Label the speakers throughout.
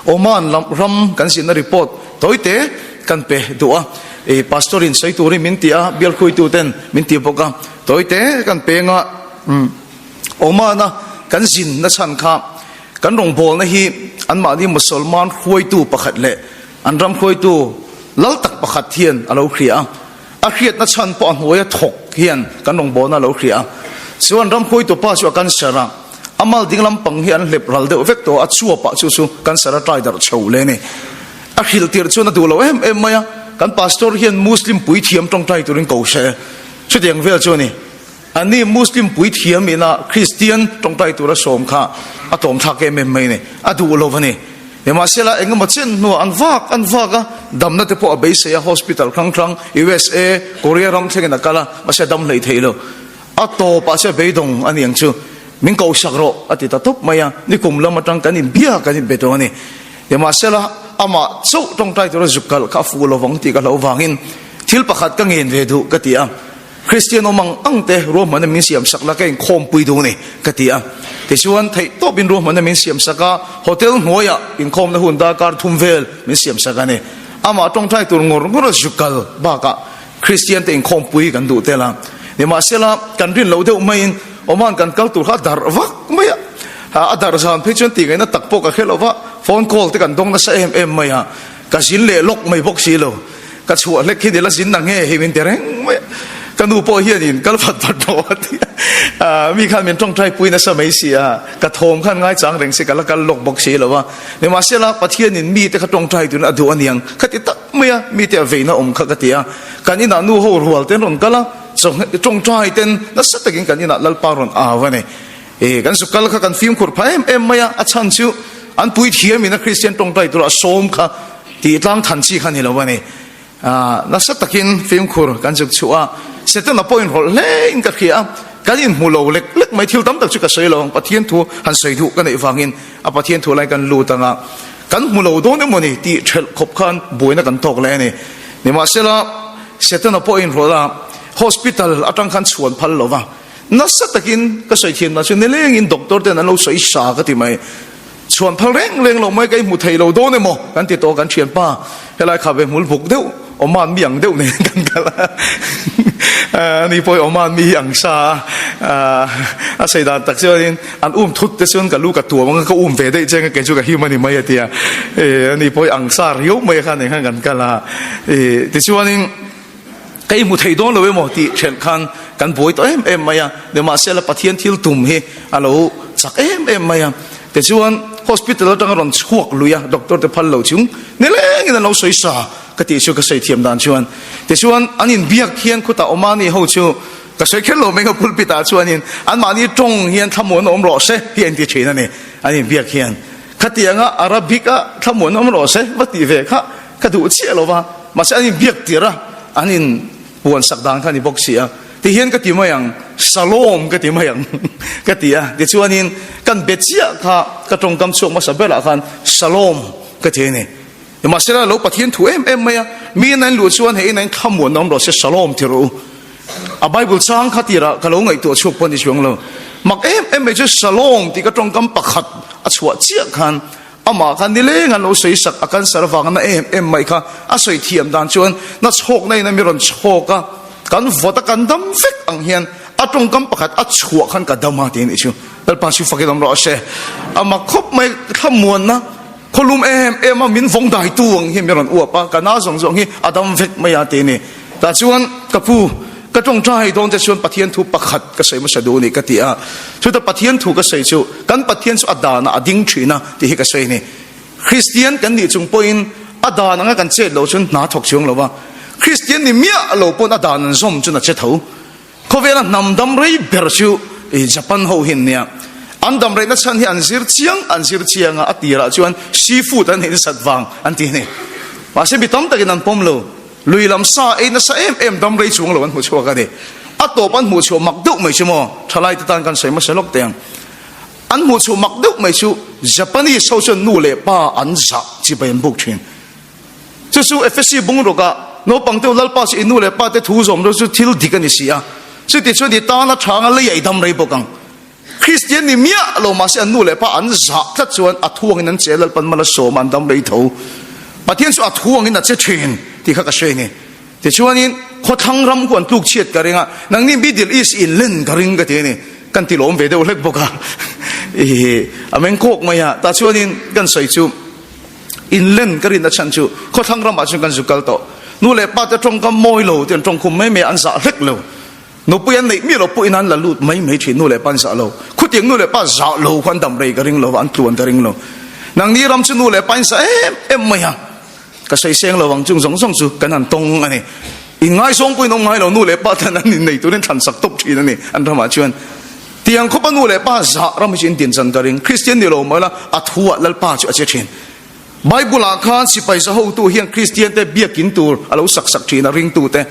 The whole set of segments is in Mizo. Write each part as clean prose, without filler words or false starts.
Speaker 1: Oman lam ram kan zinna report tawite kan pe duh a, i pastor in sawi turin min ti a, bial hruaitu ten min ti bawk a, tawite kan peng a, Oman a kan zinna chhan kha kan rawngbawlna hi anmahni Musalman hruaitu pakhat leh an ram hruaitu lal tak pakhat hian a lo hria a, a hriatna chhan pawh a hnuaia thawk hian kan rawngbawlna a lo hria a. Chuan ram hruaitu pa chu a cancer a, a mal ding lampang hi an hlep ral deuh vek tawh a, a chuapah chu chu cancer a trai darh chho le a ni. A hrilh tirh chuan a duh lo em em mai a, kan pastor hian Muslim puithiam tawngtai turin ko se, chutiang vel chu a ni. Ani Muslim puithiam ina Kristian tawngtai tura sawm kha a tlawm thlak em em mai a ni, a duh lo a ni. Nimahsela engemaw chen hnuah an vak an vak a, damna te pawh a beisei a, hospital hrang hrang USA, Korea ram thlengin a kal a, mahse a dam hleih thei lo. A tawpah chuan beidawng a ni ang chu, min kohsak rawh a ti ta tawp mai a, nikum lam atang kan inbia kan inbe tawh a ni. Nimahsela amah chauh tawngtai tura zuk kalh kha a fuh lovang tih ka hlauh vangin thil pakhat ka ngen ve duh ka ti a. Kristian awm ang ang te ruahmanna min siam sak la ka inkhawmpui duh ni ka ti a. Tichuan theih tawpin ruahmanna min siam sak a, hotel hnuaiah inkhawmna hun darkar thum vel min siam sak a ni. Amah tawngtai tur ngawr ngawr a zu kal bakah Kristian te inkhawmpui kan duh tel a. Nimahsela kan rin loh deuh maiin Oman kan kal tur kha a darh vak mai a, a darh zan phei chuan tih ngaihna tak pawh ka hre lo va, phone call te kan dawng nasa em em mai a, ka zin leh lawk mai bawk si lo. Ka chhuah hlek hi ni la zin na nge hei min ti reng mai a, ka nu pawh hianin kal phat phat rawh a ti a, mi khan min tawngtai pui nasa mai si a, ka thawm khan ngaichang reng si ka la kal lawk bawk si lo a, nimahsela Pathianin mite kha tawngtai turin a duh aniang ka ti tak mai a, mite a veina awm kha ka ti a, kan inah nu ho rual ten rawn kal a, tawngtai ten nasa takin kan inah Lalpa rawn au a ni, e kan zuk kal kha kan fimkhur phah em em mai a, a chhan chu an puithiamin a Kristian tawngtai tura a sawm kha. Tih tlang than chi kha ni lo a ni. Nasa takin fimkhur kan zuk chhuah a, Setana pawh inrawlh hle in ka hria a, kan inhmu lo lek lek mai. Thil tam tak chu ka sawi lo ang, Pathian thu han sawi duh ka neih vangin a Pathian thu lai kan lut ang a, kan hmu lo dawn emaw ni tih ṭhelh khawp khan buaina kan tawk leh a ni. Nimahsela, Setana pawh inrawlh a, hospital atang khan chhuan phal lo va, nasa takin ka sawi thiam dan chu nilengin doctor ten an lo sawi sa ka ti mai. Chhuan phal reng reng lo mai ka i hmu thei lo dawn emaw kan ti tawh kan thianpa helai kha ve hmul buk deuh Oman mi ang deuh nen kan kal a ani pawh hi Oman mi hi ang sa a a sawi dan tak chuanin an um thut te chuan ka lu ka tuam anga ka um ve daih cheng a kei chu ka him a ni mai a tia ani pawh hi ang sa riau mai kha nen khan kan kal a tichuanin Ka i hmu thei dawn lo emaw tih ṭhelh khan kan buai tawh em em mai a, nimahsela Pathian thil tum hi a lo chak em em mai a. Tichuan hospital aṭanga rawn chhuak lui a, doctor te phal lo chung nilengin an lo sawi sa ka tih chu ka sawi thiam dan chuan. Tichuan an inbiak hian khutah Omani ho chu ka sawi kher lo mai a, pulpit ah chuanin anmahni ṭawng hian thlamuan awm rawh se hi a inti ṭhin a ni, an inbiak hian. Khatianga Arabic a thlamuan awm rawh se va tih ve kha Ka duh chiah lo va, mahse an inbiak tir a, an in puan sak dan kha a ni bawk si a, tihian ka ti mai ang, Shalom ka ti mai ang ka ti a, tichuanin kan be chiah kha ka tawngkam chhuak hmasa berah khan Shalom ka ti a ni. Nimahsela lo Pathian thu em em mai a, mi in a in luh chuan hei in a in thlamuan awm rawh se Shalom ti rawh u. A Bible chang kha tirah ka lo ngaihtuah chhuak pawh a ni chuang lo. Mak em em mai chu Shalom tih ka tawngkam pakhat a chhuah chiah khan Amah kha nileng an lo sawi sak, a cancer avanga na em em mai kha a sawi thiam dan chuan na chhawkna in a mi rawn chhawk a, kan vawt a kan dam vek ang hian a tawngkam pakhat a chhuah khan ka dam a ti a nih chu. Lalpa chu fakin awm rawh se. Amah khawp mai thlamuanna khawlum em em a min vawng daitu ang hian mi rawn uap a, ka na zawng zawng hi a dam vek mai a ti a ni. Tah chuan ka pu, ka tawngtai dawn te chuan Pathian thu pakhat ka sawi hmasa duh a ni ka ti a. Chuta Pathian thu ka sawi chu kan Pathian chu a danah a ding thin a tih hi ka sawi a ni. Kristian kan nih chung pawhin a dan anga kan chet loh chuan hna thawk chuang lo va. Kristian ni miah lo pawn a dan an zawm chuan a che tho. Khawvela hnam dam rei ber chu Japan ho hi an nia. An dam reihna chhan hi an zir chiang an zir chiang a, a tirah chuan seafood an ei nasat vang an ti a ni. Mahse mi tam takin an pawm lo. Lui lam sa ei nasa em em dam rei chuang lo an hmu chhuak a ni. A tawp an hmuh chhuah mak deuh mai chu maw? Thalai te tan kan sawi hmasa lawk teh ang. An hmuh chhuah mak deuh mai chu Japanese ho chuan nu leh pa an zah chibai an buk thin. Chu chu Efesi bungrukah naupang te Lalpa chu i nu leh pa te thu zawm chu thil dik a ni si a. Chuti chuan i tana thanga lei a i dam rei bawk ang. Kristian ni miah lo mahse an nu leh pa an zah tlat chuan a thuangin an che Lalpan mal a sawm a an dam rei tho. Pathian chu a thuangin a che thin tih kha ka hre ni. Tichuanin khawthlang ram khu an tluk chhiat ka ring a, nangni Middle East in len ka ring ka ti a ni. Kan ti lawm ve deuh hlek bawk a, i a meng kawk mai a. Tah chuanin kan sawi chu in len ka rinna chhan chu khawthlang ramah chuan kan zu kal tawh. Nu leh pa te tawngkam mawi lo te an tawngkhum mai mai a, an zah hlek lo. Nupui an neih miah lo pawhin an la lut mai mai thin, nu leh pa an zah lo. Khutiang nu leh pa zah lo kha an dam rei ka ring lo va, an tluan ka ring lo. Nangni ram chu nu leh pa in zah em em mai a, ka sawi seng lo ang chung zawng zawng chu kan han tawng a ni. In ngaizawng pawhin awm ngai lo, nu leh pa tan an innei turin thlan sak tawp thin a ni an ramah chuan. Tiang khawpa nu leh pa zah ram hi chu in din chan ka ring. Kristian ni lo mai la, a thu ah Lalpa chu a che thin. Bible ah khan sipai za hotu hian Kristian te biakin tur a lo sak sak thin a, ringtu te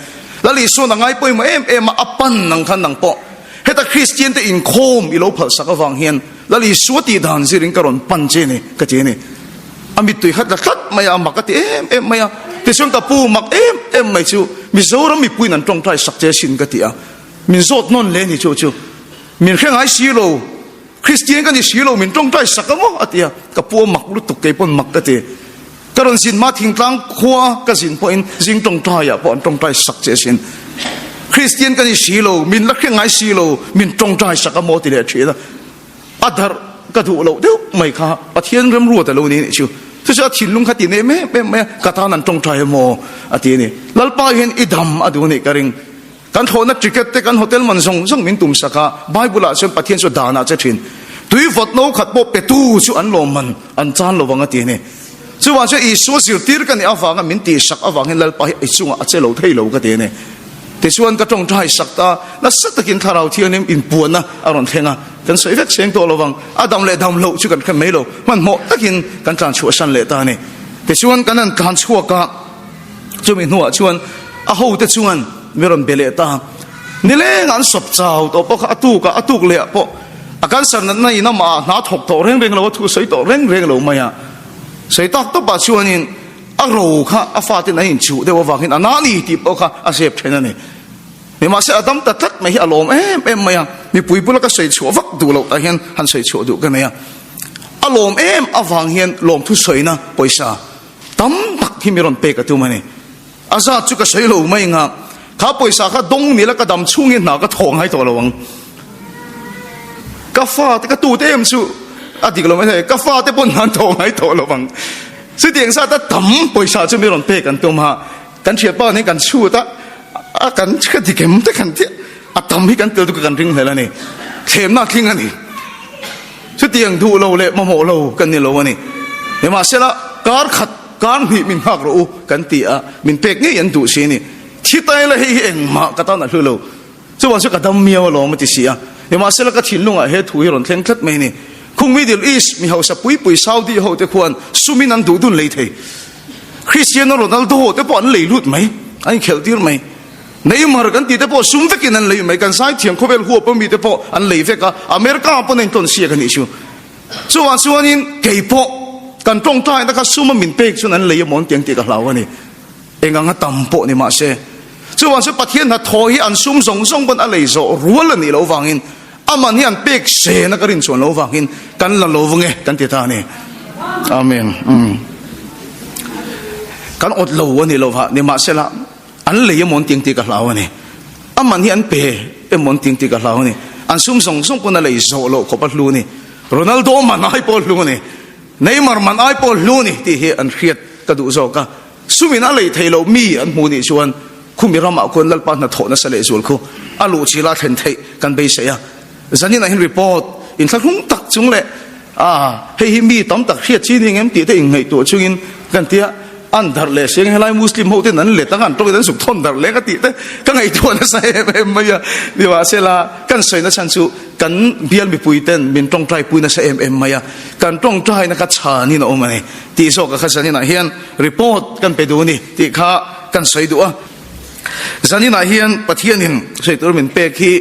Speaker 1: Lal Isuan a ngai pawimawh em em a, a pan nang khan nang pawh heta Kristian te inkhawm i lo phalh sak avang hian Lal Isua tih dan zirin ka rawn pan che ni ka ti a ni. A mittui khat la tlat mai a, a mak a ti em em mai a. Tichuan ka pu mak em em mai chu Mizoram mipuiin an tawngtai sak che asin ka ti a, min zawt nawn hle ni chu chu min hre ngai si lo. Kristian ka ni si lo, min tawngtai sak a maw? a ti a, ka pu a mak lutuk, kei pawn mak ka ti. Ka rawn zin hma thingtlang khua ka zin pawhin zing tawngtaiah pawh an tawngtai sak che asin. Kristian ka ni si lo, min la hre ngai si lo, min tawngtai sak a maw? ti leh thin a. A darh ka duh loh deuh mai kha Pathian remruat a lo ni nih chu. Chu chu a thinlung kha ti nem em em mai a, ka tan an tawngtai a maw? a ti a ni. Lalpa hian i dam a duh a nih ka ring. Kan thlawhna ticket te kan hotel man zawng zawng min tum sak a, Bible ah chuan Pathian chu danah che thin. Tui vawt no khat pawh petu chu an lawm man an chan lo vang a ti a ni. Chuvang chuan Isua zirtir ka nih avanga min tih sak avangin Lalpa hi i chungah a che lo thei lo ka ti a ni. Tichuan ka tawngtai sak ta, nasa takin Thlarau Thianghlim inpuanna a rawn thleng a, kan sawi vek seng tawh lo vang, a dam leh dam loh chu kan hre mai lo, hmanhmawh takin kan tlan chhuahsan leh ta a ni. Tichuan kan han tlan chhuak a. Chumi hnuah chuan a hote chuan mi rawn be leh ta. Nileng an sawp chau tawh pawh kha a tuk a, a tuk leh ah pawh a cancer natna in amah ah hna thawk tawh reng reng lo, a thu sawi tawh reng reng lo mai a. Sawi tak tawpah chuanin a ro kha a faten an inchuh deuh avangin a na ni tih pawh kha a zep then a ni. Nimahse a dam ta tlat mai hi a lawm em em mai a, mipui bula ka sawi chhuah vak duh loh tah hian han sawi chhuah duh ka nei a. A lawm em avang hian lawmthu sawina pawisa Tam tak hi mi rawn pek a tum a ni. A zat chu ka sawi lo mai nga, kha pawisa kha dawng nila ka dam chhungin hna ka thawh ngai tawh lo ang. Ka fate, ka tute em chu a dik lo mai thei, ka fate pawn hna an thawh ngai tawh lo ang. Chutiang zata tam pawisa chu mi rawn pek an tum a, kan thianpa nen kan chhut a, a kan ka dik em te kan tia, a tam hi kan tel chu kan ring hlel a ni. Thlemna a tling a ni. Chutiang duh lo leh mamawh lo kan ni lo a ni. Nimahsela, kar khat, kar hnih min nghak rawh u kan ti a, min pek ngei an duh si a ni. Thi ta ila hei hi engmah ka tan a hlu lo. Chuvang chu ka dam miau alawm a ti si a. Nimahsela, ka thinlungah he thu hi rawn thleng tlat mai a ni. Khung Middle East mi hausa pui pui Saudi ho te khuan sumin an duh dun lei thei. Cristiano Ronaldo te pawh an lei lut mai, an inkhelh tir mai. Neymar kan tih te pawh sum vekin an lei mai, kan zaithiam khawvel huap a mi te pawh an lei vek a, America ah pawn a intawn siak a nih chu. Chuvang chuanin kei pawh kan tawngtaina kha sum a min pek chuan an lei amawn tiang tih ka hlau a ni. Eng anga tam pawh ni mahse. Chuvang chuan Pathian hnathawh hi an sum zawng zawng pawn a lei zawh rual a nih loh vangin aman hi an pek sena ka rin chuan loh vangin kan la lo vang e kan ti ta a ni. Amen. Kan awt lo a nih loh vah nimahsela An lei emaw an ti ang tih ka hlau a ni. A man hi an pe emaw an ti ang tih ka hlau a ni. An sum zawng zawng pawn a lei zawh loh khawp a hlu a ni. Ronaldo man ai pawh a hlu a ni. Neymar man ai pawh a hlu a ni tih hi an hriat ka duh zawk a. Sumin a lei theih loh mi an hmuh nih chuan khumi ramah khuan Lalpa hnathawh nasa leh zual khu a luh chila thlen theih kan beisei a. Zanin ah hian report inthlahrung tak chung leh ah hei hi mi tam tak hriat chi ni ngem tih te inngaihtuah chungin kan tia an darh leh si ang helai muslim ho ten an let anga an tawngin an zuk thawn darh leh ka tih te ka ngaihtuah nasa em em mai a nimahsela kan sawi na chhan chu kan bial mipui ten min tawngtai pui nasa em em mai a kan tawngtai na kha chhanin a awm a ni tih zawk a kha zanin ah hian report kan pe duh a ni tih kha kan sawi duh a. Zaninah hian Pathianin sawi tur min pek hi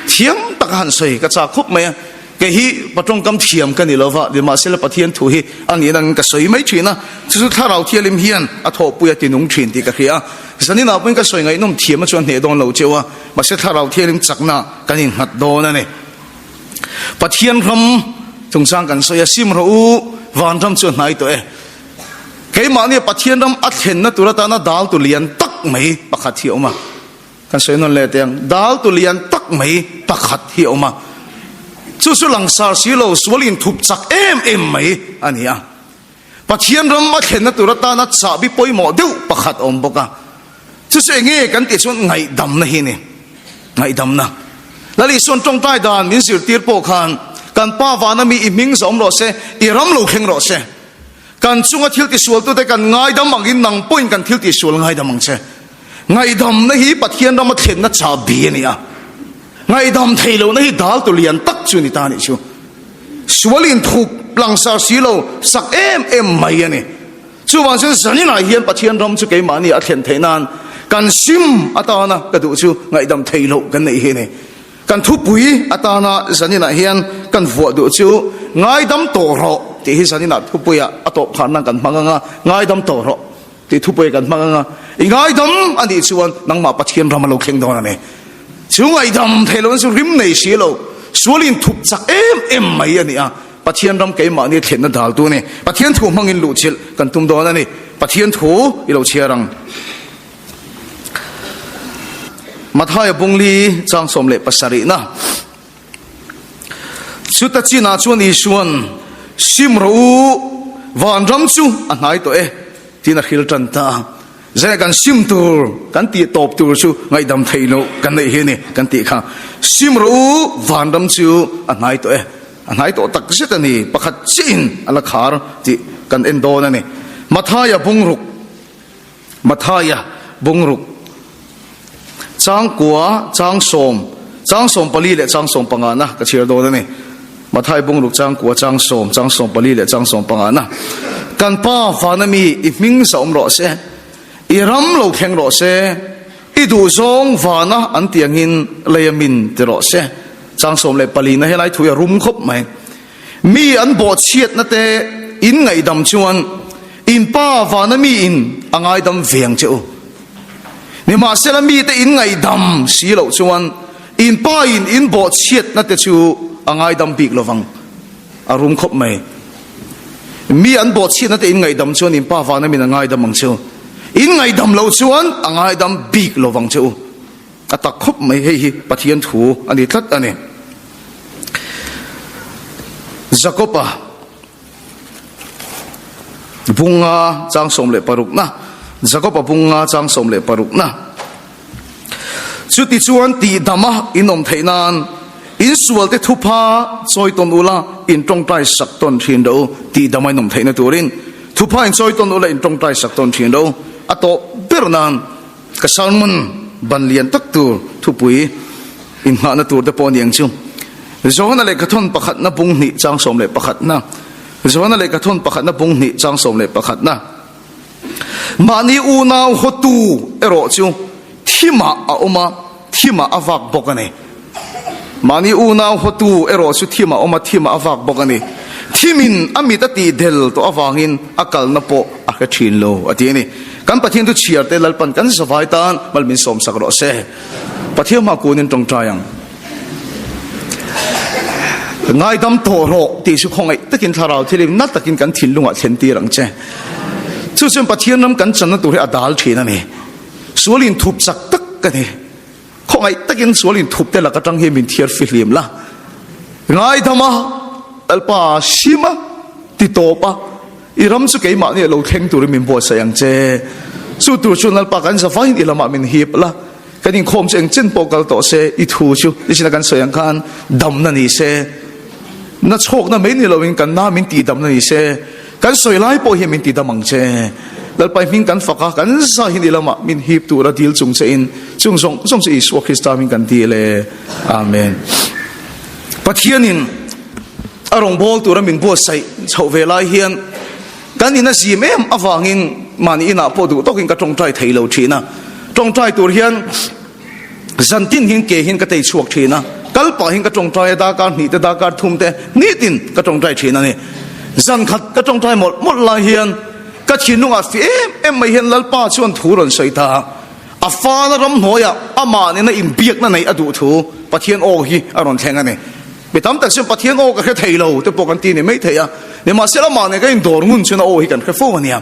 Speaker 1: thiam taka han sawi ka chak khawp mai a, kei hi pa tawngkam thiam ka ni lova, nimahsela Pathian thu hi a nihna angin ka sawi mai thin a, chu chu Thlarau Thialim hian a thawhpui a tinung thin tih ka hria a, zaninah pawhin ka sawi ngaihnawm thiam a chuan hneh dawn lo cheu a, mahse Thlarau Thialim chakna kan innghat dawn a ni. Pathian ram chungchang kan sawi a, sim rawh u, vanram chu a hnai tawh e. Keimahni Pathian ram a thlenna tur atana dal tu lian tak mai pakhat hi a awm a. Kan sawi nawn leh teh ang, dal tu lian tak mai pakhat hi a awm a. Chu chu langsar si lo, sual inthup chak em em mai a ni a. Pathian ram a thlenna tur atana chahbi pawimawh deuh pakhat a awm bawk a. Chu chu enge kan tih chuan ngaihdamna hi a ni. Ngaihdamna. Lal Isuan tawngtai dan min zirtir pawh khan kan Pa vana mi i hming zawm rawh se, i ram lo thleng rawh se. Kan chunga thil tisualtute kan ngaidam angin nang pawhin kan thil tisual ngaidam ang che. Ngaihdamna hi Pathian rama thlenna chahbi a ni a. Ngaihdam thei lohna hi dal tu lian tak chu a ni ta nih chu. Sual inthup langsar si lo sak em em mai a ni. Chuvang chuan zaninah hian Pathian ram chu keimahni a thlen theih nan kan sim atana ka duh chu ngaihdam thei loh kan neih hi a ni. Kan thupui atana zaninah hian kan vuah duh chu ngaidam tawh rawh tih hi zaninah thupuiah a tawp khan nan kan hmang ang a, ngaidam tawh rawh tih thupui kan hmang ang a. I ngaidam a nih chuan nangmah Pathian ram a lo thleng dawn a ni. Chu ngaihdam thei lohna chu rim nei si lo, sual inthup chak em em mai a ni a. Pathian ram keimahni thlenna daltu a ni. Pathian thu hmangin luhchilh kan tum dawn a ni. Pathian thu i lo chhiar ang. Mathaia Bungli chang 17na. Chuta chinah chuan Isuan, Sim rawh u, vanram chu a hnai tawh e, tiin a hril tan ta a. Zai kan sim tur, kan tih tawp tur chu ngaihdam theih loh kan neih hi a ni, kan tih kha. Sim rawh u, vanram chu a hnai tawh e. A hnai tawh tak zet a ni, pakhat chiahin a la khar tih kan en dawn a ni. Mathaia bungruk, Mathaia bungruk, changkua, changsawm, changsawm pali leh changsawm pangana ka chhiar dawn a ni. Mathai bungruk changkua, changsawm, changsawm pali leh changsawm pangana. Kan Pa vana mi i hming zahawm rawh se, i ram lo thleng rawh se, i duhzawng vana an tih angin lei a min ti rawh se. 14na helai thu hi a rum khawp mai. Mi an bawhchhiatna te in ngaihdam chuan in Pa vana mi in a ngaidam ve ang che u. Nimahsela mite in ngaihdam si loh chuan in Pa in in bawhchhiatna te chu a ngaidam bik lovang. A rum khawp mai. Mi an bawhchhiatna te in ngaihdam chuan in Pa vana min a ngaidam ang che u. In ngaihdam loh chuan a ngaidam bik lovang che u. A tak khawp mai hei hi Pathian thu a ni tlat a ni. Jakob-a bunga chang 16 na Jakob-a bunga chang 16 na Chutichuan tihdama in awm theih nan in sualte thupha chawi tawn ula in tawngtai sak tawn thin ro tihdama in awm theihna turin thupha in chawi tawn ula in tawngtai sak tawn thin ro a tawp ber nan Ka sermon ban lian tak tur thupui inngahna tur te pawh a ni ang chu. Johana lehkhathawn pakhatna bung hnih chang 11 na Johana lehkhathawn pakhatna bung hnih chang 11 na Mahni unau hawtu erawh chu thimah a awm a, thimah a vak bawk a ni. Mahni unau hawtu erawh chu thimah a awm a, thimah a vak bawk a ni. Thimin a mit a tih del tawh avangin a kalna pawh a hre thin lo, a ti a ni. Kan Pathian thu chhiar te Lalpan kan zavai tan mal min sawmsak rawh se. Pathian hma kunin tawngtai ang. Ngaidam tawh rawh tih chu khawngaih takin thlarau thilim na takin kan thinlungah thlen tir ang che. Chu chuan Pathian ram kan channa tur hi a dal thin a ni. Sual inthup chak tak ka ni. Khawngaih takin sual inthup te lak atang hian min thiar fihlim la. Ngaidam a, Lalpa sim a, ti tawp a, i ram chu keimahni a lo thleng turin min buatsaih ang che. Chu tur chuan Lalpa kan zavaiin i lamah min hip la, kan inkhawm chu engchen pawh kal tawh se, i thu chu nichin a kan sawi ang khan damna ni se, na chhawkna mai ni loin kan na min tihdamna ni se, Kan sawi lai pawh hian min ti dam ang che. Lalpai hming kan fak a, kan za hi ni lamah min hip tura dil chung che in chung zawng zawng chu Isua Krista hming kan dil e. Amen. Pathianin a rawngbâwl tura min buatsaih chhoh ve lai hian kan in a zim em avangin mahni inah pawh duh tawkin ka tawngtai thei lo thin a. Tawngtai tur hian Zan tin hian ke hian ka tei chhuak thin a, kal pah hian ka tawngtai a, darkar hnih te darkar thum te nitin ka tawngtai thin a ni. Zan khat ka tawngtai mawlh mawlh lai hian ka thinlungah fi em em mai hian Lalpa chuan thu rawn sawi ta a, a fana ramhnuaiah amah nena inbiakna neih a duh thu Pathian aw hi a rawn thleng a ni. Mi tam tak chuan Pathian aw ka hre thei lo te pawh kan ti ni mai thei a, nimahsela amah nen kan indawr ngun chuan a aw hi kan hre fo a nia.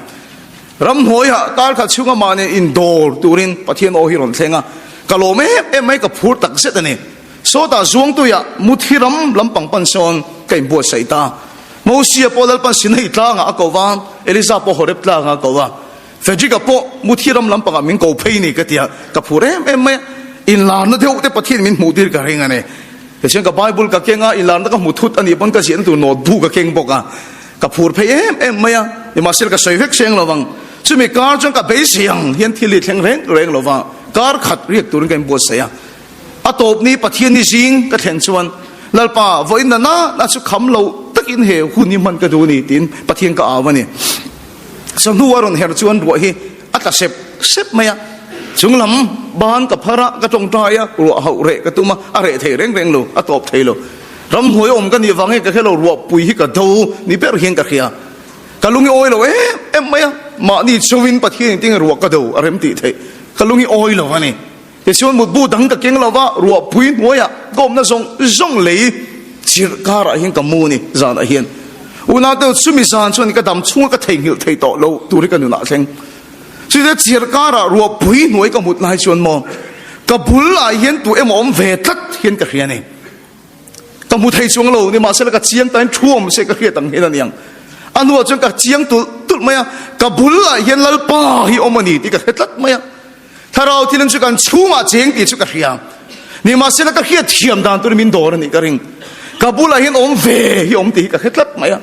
Speaker 1: Ramhnuaiah kar khat chhung amah nen indawr turin Pathian aw hi rawn thleng a, ka lawm em em mai, ka phur tak zet a ni. Sawtah Zuangtuiah Muthi ram lampang pan sawn ka inbuatsaih ta. Mosia pawh Lalpan Sinai tlangah a ko va, Elisa pawh Horeb tlangah a ko va. Frederick-a pawh Muthi ram lampangah min ko phei ni ka ti a, ka phur em em mai a. Inlarna deuh te Pathian min hmuh tir ka ring a ni. Tichuan ka Bible ka keng a, inlarna ka hmu thut a nih pawn ka ziahna tur notebook ka keng bawk a. Ka phur phei em em mai a, nimahsela ka sawi vek seng lo vang. Chumi kar chuan ka beisei ang hian thil hi thleng reng reng lo va, kar khat riak turin ka inbuatsaih a. A tawp ni Pathian ni zing ka thlen chuan, Lalpa, vawiin na na na chu kham lo takin he hun hi hman ka duh a ni, tiin Pathian ka au a ni. Chawhnu a rawn her chuan ruah hi a tla sep sep mai a, chung lam ban ka phar a, ka tawngtai a, ruah hauh reh ka tum a, a reh thei reng reng lo, a tawp thei lo. Ramhnuai awm ka nih vang nge ka hre lo, ruahpui hi ka do ni ber hian ka hria. Ka lung i awi lo em em mai a, mahni chauhin Pathian in tinge ruah ka do a rem tih theih, ka lung i awi lo a ni. Tichuan mutbu dang ka keng lo va, ruahpui hnuaiah ka awmna zawng zawng lei chirh karah hian ka mu a ni zanah hian. Unau chumi zan chuan ka dam chhunga ka theihnghilh thei tawh lo tur hi ka nunah thleng. Chutah chirh karah ruahpui hnuai ka mut lai chuan maw ka bulah hian tu emaw awm ve tlat hian ka hria a ni. Ka hmu thei chuang lo, nimahsela ka chiang tain thuam se ka hriat ang hian a niang. A hnuah chuan ka chiang tulh tulh mai a, ka bulah hian Lalpa hi awm a ni tih ka hre tlat mai a. Thlarau thilin chu kan chhungah cheng tih chu ka hria. Nimahsela ka hriat thiam dan turin min dawr a nih ka ring. Ka bulah hian awm ve hi awm tih hi ka hre tlat mai a.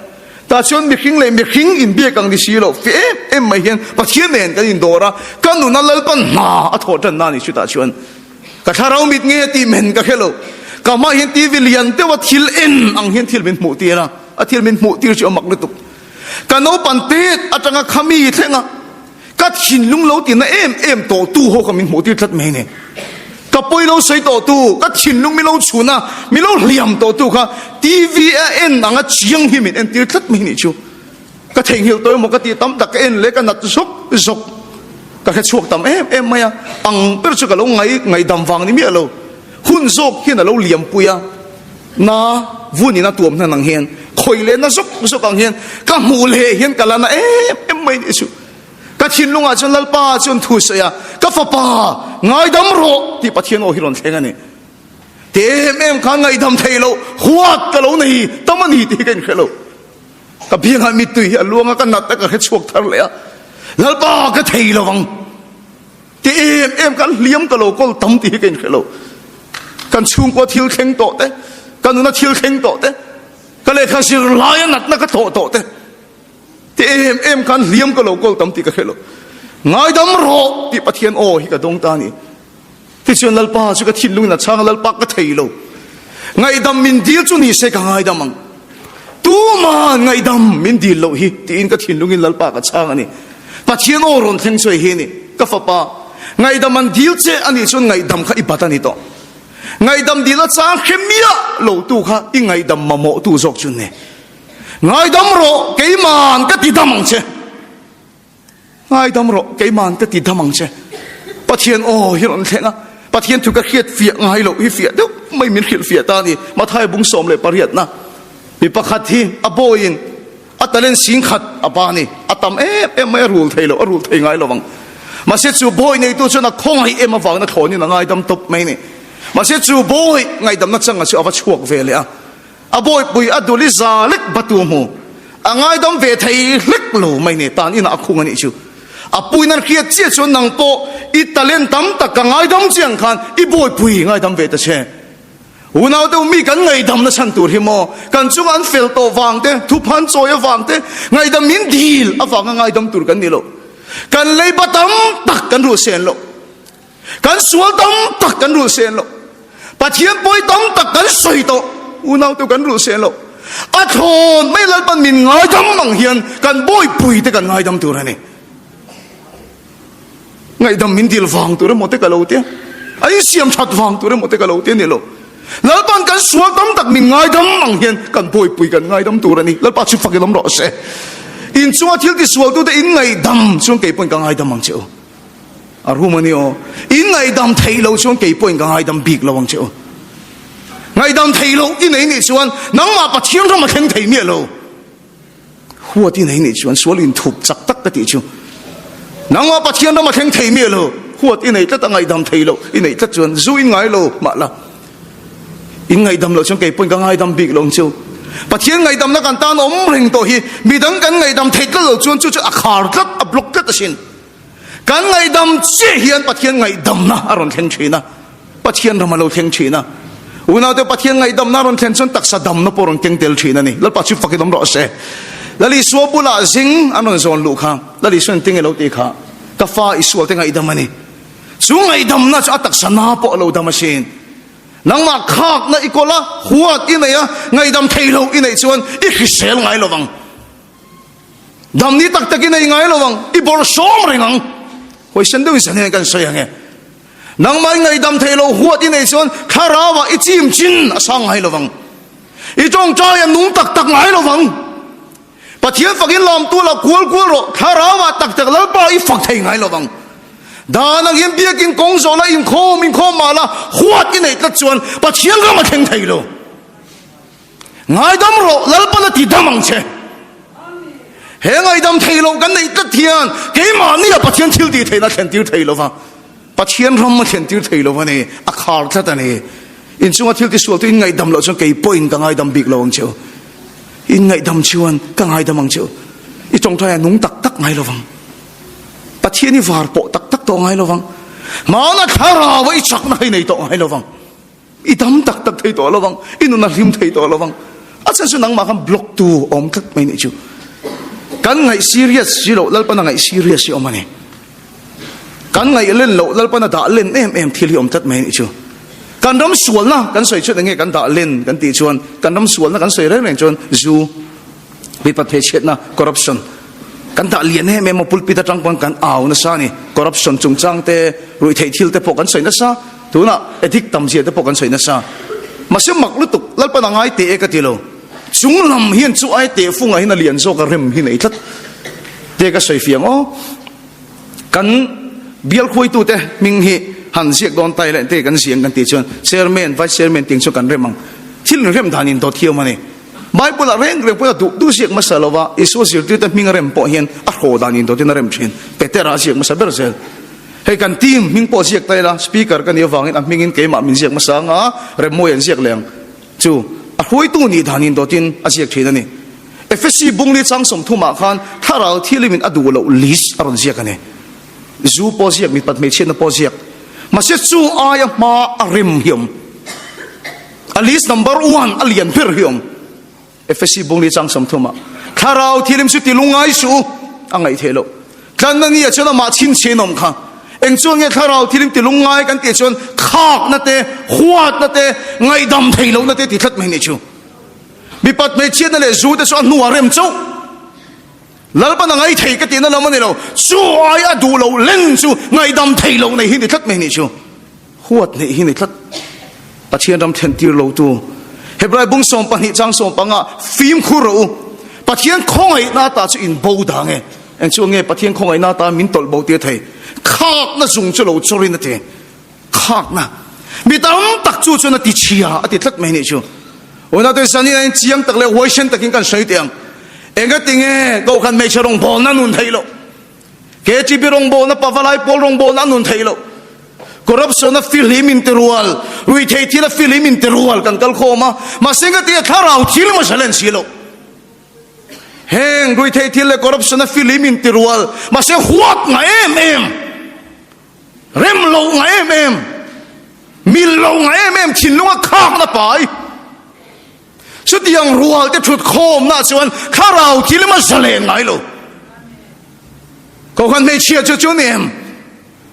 Speaker 1: Tah chuan mihring leh mihring inbiak ang ni si lo fe em em mai hian Pathian nen kan indawr a, ka nuna Lalpan hna a thawh tanna a ni chutah chuan. Ka thlarau mit nge tih men ka hre lo. Ka hmaah hian TV lian deuha thil en ang hian thil min hmuh tir a, a thil min hmuh tir chu a mak lutuk. Ka naupan tet atanga khami thleng a. Ka thinlung lo tina em em tawh tu ho kha min hmuh tir tlat mai ni. Ka pawi lo sawi tawh tu, ka thinlung min lo chhun a, min lo hliam tawh tu kha TV a en anga chiang hi min en tir tlat mai ni chu. Ka theihnghilh tawh emaw ka tih tam tak ka en leh ka nat zawk zawk. Ka hre chhuak tam em em mai a, ang ber chu ka lo ngai ngaihdam vang ni miah lo. Hun zawk hian a lo liam pui a, na vun in a tuam hnan ang hian, khawih leh na zawk zawk ang hian ka hmuh leh hian ka la na em em mai ni chu. Ka thinlungah chuan Lalpa chuan thu sawi a, Ka fapa, ngaidam rawh tih Pathian aw hi rawn thleng a ni. Ti em em khan ngaihdam thei loh huat ka lo nei tam a ni tih hi ka inhre lo. Ka biangah mittui hi a luang a, ka nat a ka hre chhuak thar leh a, Lalpa ka thei lo ang. Ti em em kan hliam ka lo kawl tam tih hi ka inhre lo. Kan chhungkua thil thleng tawh te, ka nuna thil thleng tawh te, ka lehkha zir laia natna ka thawh tawh te, ti em em khan hliam ka lo kawl tam tih ka hre lo. Ngaidam rawh tih Pathian aw hi ka dawng ta a ni. Tichuan Lalpa chu ka thinlungin a chhang a, Lalpa ka thei lo. Ngaihdam min dil chu ni se ka ngaidam ang. Tuman ngaihdam min dil loh hi tiin ka thinlungin Lalpa ka chhang a ni. Pathian aw rawn thleng chu hei hi a ni, Ka fapa, ngaihdam an dil che a nih chuan ngaihdam kha i bat a ni tawh. Ngaihdam dil a chang hre miah lo tu kha i ngaihdam mamawh tu zawk chu ni. Ngaidam rawh, keiman ka ti dam ang che. Ngaidam rawh, keiman ka ti dam ang che. Pathian aw hi rawn thleng a, Pathian thu ka hriat fiah ngai loh hi fiah deuh mai min hrilh fiah ta a ni. Mathai bung 18 na mi pakhat hi a bawiin a talent singkhat a ba a ni. A tam em em mai a rul thei lo, a rul thei ngai lo ang. Mahse chu bawi neitu chuan a khawngaih em avangin a thlawnin a ngaidam tawp mai a ni. Mahse chu bawi ngaihdamna changa chu a va chhuak ve leh a. A bawihpui a dul i za lek batu hmu. A ngaidam ve thei hlek lo mai ni tan inah a khung a nih chu. A puiin an hriat chiah chuan nang pawh i talent tam tak ka ngaidam che ang khan i bawihpui ngaidam ve ta che. Unau deuh mi kan ngaihdam na chhan tur hi maw kan chunga an fel tawh vang te, thuphan chawi avang te, ngaihdam min dil avanga ngaidam tur kan ni lo. Kan leiba tam tak kan ruh sen lo. Kan sual tam tak kan rulh sen lo. Pathian pawi tam tak kan sawi tawh. Unau te kan rulh sen lo. A thlawn mai Lalpan min ngaidam ang hian kan bawipui te kan ngaidam tur a ni. Ngaihdam min dil vang tur emaw te ka lo tia. A insiam that vang tur emaw te ka lo tia ni lo. Lalpan kan sual tam tak min ngaidam ang hian kan bawipui kan ngaidam tur a ni. Lalpa chu fak i lawm rawh se. Inchunga thil tisualtute in ngaihdam chuan kei pawhin ka ngaidam ang che u. A rum a ni aw. In ngaihdam theih loh chuan kei pawhin ka ngaidam bik lo ang che u. Ngaih. Ngaihdam thei loh i nei nih chuan nangmah Pathian ram a thleng thei miah lo. Huat i nei nih chuan sual inthup chak tak ka tih chu. Nangmah Pathian ram a thleng thei miah lo. Huat i nei tlat a ngaihdam thei loh i neih tlat chuan zu in ngai lo mah la. In ngaihdam loh chuan kei pawhin ka ngaidam bik lo ang chu. Pathian ngaihdamna kan tan awm reng tawh hi midang kan ngaihdam theih tlat loh chuan chu chu a khar tlat, a block tlat asin. Kan ngaihdam chiah hian Pathian ngaihdamna a rawn thleng thin a, Pathian ram a lo thleng thin a. Unaute Pathian ngaihdamna a rawn thlen chuan taksa damna pawh a rawn keng tel thin a ni. Lalpa chu fakin awm rawh se. Lal Isua bulah zing an rawn zawn luh kha Lal Isua'n tinge lo tih kha ka fa Isualte ngaihdam a ni. Chu ngaihdamna chu a taksa na pawh a lo dam asin. Nangmah khakna i kawl a, huat i nei a, ngaihdam thei lo i neih chuan i hrisel ngai lo vang. Damni tak tak i nei ngai lo vang, i bawrh sawm reng ang. Hawisan deuhin zan hian kan sawi ang e. Nangmah i ngaihdam thei lo huat i neih chuan thlarauah i chim chin a sang ngai lo vang. I tawngtai a nung tak tak ngai lo vang. Pathian fakin lamtu la kual kual rawh, thlarauah tak tak Lalpa i fak thei ngai lo vang. Dan ang hian biakin kawng zawh la inkhawm inkhawm mah la huat i neih tlat chuan Pathian ram a thleng thei lo. Ngaidam rawh, Lalpan a ti dam ang che. He ngaidam thei lo kan neih tlat hian keimahnia Pathian thil tih theihna a thlen tir thei lo va, Pathian ram a thlen tir thei lo a ni, a khar tlat a ni. Inchunga thil tisual chu in ngaihdam loh chuan kei pawhin ka ngaidam bik lo ang che u. In ngaihdam chuan ka ngaidam ang che u. I tawngtai a nung tak tak ngai lo vang. Pathian i var pawh tak tak tawh ngai lo vang. Hmana thlarau a i chakna kha i nei tawh ngai lo vang. I dam tak tak thei tawh lo vang. I nun a hlim thei tawh lo vang. A chhan chu nangmah khan block tu awm tlat mai nih chu. Kan ngaih serious si loh Lalpan a ngaih serious hi awm a ni. Kan ngaih len loh Lalpan a dah len em em thil hi awm tlat mai nih chu. Kan ram sualna kan sawi chuan enge kan dah len kan tih chuan kan ram sualna kan sawi reng reng chuan zu, mipat hmeichhiatna, corruption kan dah lian em em a pulpit atang pawn kan au nasa a ni. Corruption chungchang te, ruihtheih thil te pawh kan sawi nasa. Tunah addict tam zia te pawh kan sawi nasa. Mahse mak lutuk Lalpan a ngai teh e ka ti lo. Chung lam hian chu ai teh fungah hian a lian zawk a rem hi nei tlat te ka sawi fiang aw. Kan bial khuaitute hming hi han ziak dawn tai leh te kan ziang kan tih chuan chairman, vice chairman ting chu kan rem ang. Thil rem dan in dawt hiam a ni. Bible ah reng reng pawhin a duh duh ziak hmasa lova Isua zirtirte hming a rem pawh hian a hraw dan in dawtin a rem thin. Petera a ziak hmasa ber zel. Hei kan team hming pawh ziak ta ila speaker ka nih avangin a hmingin keimah min ziak hmasa anga remmawi an ziak leh ang chu a hruaitu nih danin dawtin a ziak thin a ni. Efesi bungli chang sawmthumah khan thlarau thilimin a duh loh list a rawn ziak a ni. Zu pawh ziak, mipat hmeichhiatna pawh ziak. Mahse chu aia hma a rem hi awm. A list number one a lian ber hi awm. Efesi bungli chang sawmthumah thlarau thilim chu ti lungngai suh u a ngaih theih loh. Tlanna ni ah chuan amah chhinchhiah in awm kha. Eng chuan nge thlarau thilim ti lungngai kan tih chuan khakna te, huatna te, ngaihdam theih lohna te ti tlat mai nih chu. Mipat hmeichhiatna leh zu te chu a hnuah rem chauh. Lalpan a ngai thei ka tihna lam a ni lo. Chu ai a duh loh leng chu ngaihdam theih loh nei hi ni tlat mai nih chu. Huat neih hi ni tlat. Pathian ram thlen tir lo tu. Hebrai bung 12 chang 15 fimkhur rawh u. Pathian khawngaihna ata chu in bo dang e. Eng chu nge Pathian khawngaihna ata min tawlh bo tir thei. Khakna zung chu lo chawrin a ti. Khakna. Mi tam tak chu chuan a ti chhia a ti tlat mai nih chu. Una te zanin a in chiang tak leh huaisen takin kan sawi teh ang. Engati nge Kohhran hmeichhe rawngbawlna nun theih loh? KTP rawngbawlna, Pavalai pawl rawngbawlna a nun theih loh. Corruption a fihlim in ti rual, ruihtheih thil a fihlim in ti rual kan kal khawm a, mahse engati nge thlarau thil emaw challenge si loh. Heng ruihtheih thil leh corruption a fihlim in ti rual, mahse huat nga em em, rem loh nga em em, mil loh nga em em thinlung a khakna pai. Chutiang rual te thut khawmna chuan thlarau thil emaw zalen ngai lo. Kohhran hmeichhia chu chu ni em?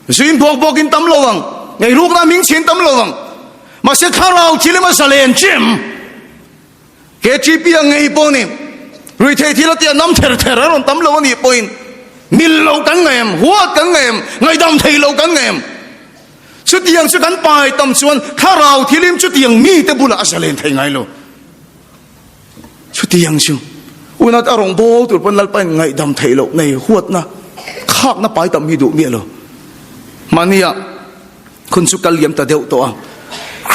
Speaker 1: Zuin bawk bawk in tam lo ang, ngeirukna hming chhin tam lo ang. Mahse thlarau thil emaw zalen chi em? KTP a ngei pawh ni, ruihtheih thil a tia nam ther ther a rawn tam lo a nih pawhin mil lo kan ngei em? Huat kan ngei em? Ngaihdam thei lo kan ngei em? Chutiang chu kan pai tam chuan thlarau thilim chutiang mite bulah a zalen thei ngai lo. Chutiang chu unat a rawn bawl tur pawn Lalpa in ngaihdam theih loh nei huatna khakna pai tam hi duh miah lo. Mahnia khun chu kal liam ta deuh tawh a.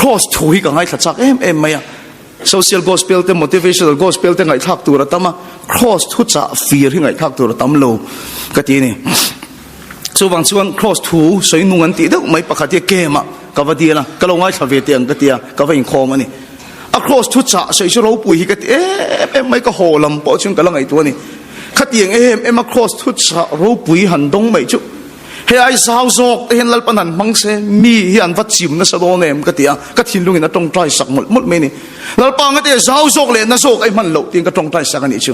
Speaker 1: Cross thu hi ka ngaithla chak em em mai a. Social gospel te motivational gospel te ngaihthlak tur a tam a, cross thu chah fir hi ngaihthlak tur a tam lo ka ti a ni. Chuvang chuan cross thu sawi nung an tih deuh mai pakhat hi kem ah ka va dil a, ka lo ngaithla ve teh ang ka ti a, ka va inkhawm a ni. A cross thu chah sawi chu ropui hi ka ti em em mai, ka haw lam pawh chuan ka la ngaihtuah a ni. Khatiang em em a cross thu chah ropui han dawng mai chu Hei ai zau zawk te hian Lalpan han hmang se, mi hi an va chim nasa dawn em ka ti a, ka thinlungin a tawngtai sak mawlh mawlh mai a ni. Lalpa nga te zau zawk leh na zawk a i hman loh tiin ka tawngtai sak a nih chu.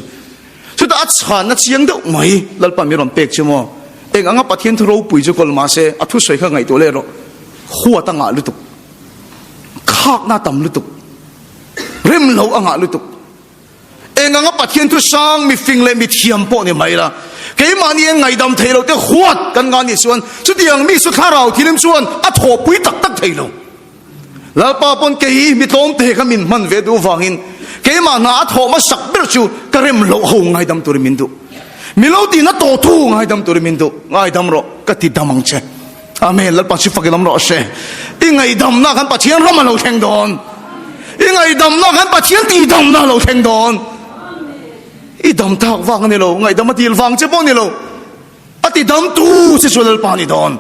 Speaker 1: Chutah a chhanna chiang deuh mai Lalpa mi rawn pek chu maw? Eng anga Pathian thu ropui chu kawl mahse a thusawi kha ngaihtuah leh rawh. Huat a ngah lutuk. Khakna a tam lutuk. Rem lo a ngah lutuk. Eng anga Pathian thu sang mi fing leh mi thiam pawh ni mai la, keimahni eng ngaihdam thei lo te huat kan ngah nih chuan chutiang mi chu thlarau thilim chuan a thawhpui tak tak thei lo. Lalpa pawn kei mi tlawm te kha min hman ve duh vangin keimah hna a thawh hmasak ber chu ka rem loh ho ngaidam turin min duh. Mi lo tihna tawhtu ngaidam turin min duh. Ngaidam rawh, ka ti dam ang che. Amen. Lalpa chu fakin awm rawh se. I ngaihdamna khan Pathian ram a lo thleng dawn. I ngaihdamna khan Pathian tihdamna a lo thleng dawn. I dam tak vang a ni lo, ngaihdam a dil vang che pawh a ni lo. A ti dam tu che chu Lalpa a ni dawn.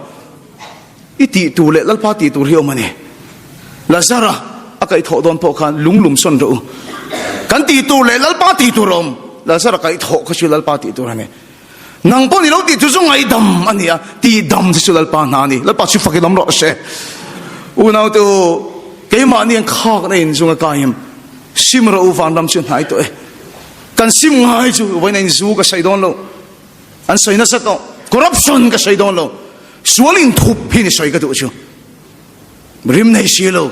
Speaker 1: I tih tur leh Lalpa tih tur hi awm a ni. Lazara a kaihthawh dawn pawh khan lung lum sawn rawh u. Kan tih tur leh Lalpa tih tur a awm. Lazara kaihthawh kha chu Lalpa tih tur a ni. Nang pawh ni lo tih chu chu ngaihdam a ni a, tihdam chu chu Lalpa hna a ni. Lalpa chu fakin awm rawh se. Unau te u, keimahni an khakna in zunga kaim sim rawh u, vanram chu hnai tawh e. Kan sim ngai chu vawiin in zu ka sawi dawn lo, an sawi nasa tawh, corruption ka sawi dawn lo, sual inthup hi ni sawi ka duh chu. Rim nei si lo,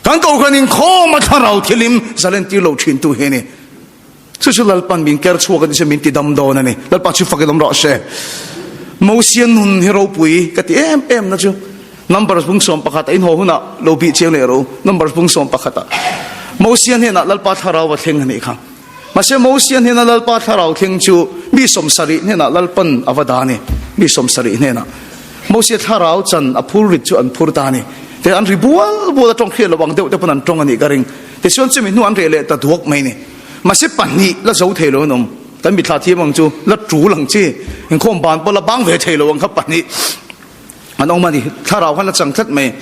Speaker 1: kan kohhran inkhawm a thlarau thilim zalen tir lo thin tu hi a ni. Chu chu Lalpan min ker chhuak a ni chu min ti dam dawn a ni. Lalpa chu fakin awm rawh se. Mosia nun hi ropui ka ti em em na chu Numbers bung 11 a inhaw hunah lo bih chiang leh rawh u. Numbers bung 11 ah Mosia hnenah Lalpa thlarau a thleng a nih kha. Mahse Mosia hnena Lalpa thlarau thleng chu mi 70 hnenah Lalpan a va dah a ni. Mi 70 hnenah Mosia thlarau chan a phur rit chu an phur ta a ni. Te an ri bual bual a tawng hriat lo ang deuh te pawn an tawng a nih ka ring. Tichuan chumi hnu an reh leh ta duak mai ni. Mahse pahnih la zo thei lo an awm. Kan mithla thiam ang chu la tul ang chi. Inkhawm ban pawh la bang ve thei lo ang kha pahnih an awm a ni. Thlarau khan a chang tlat mai.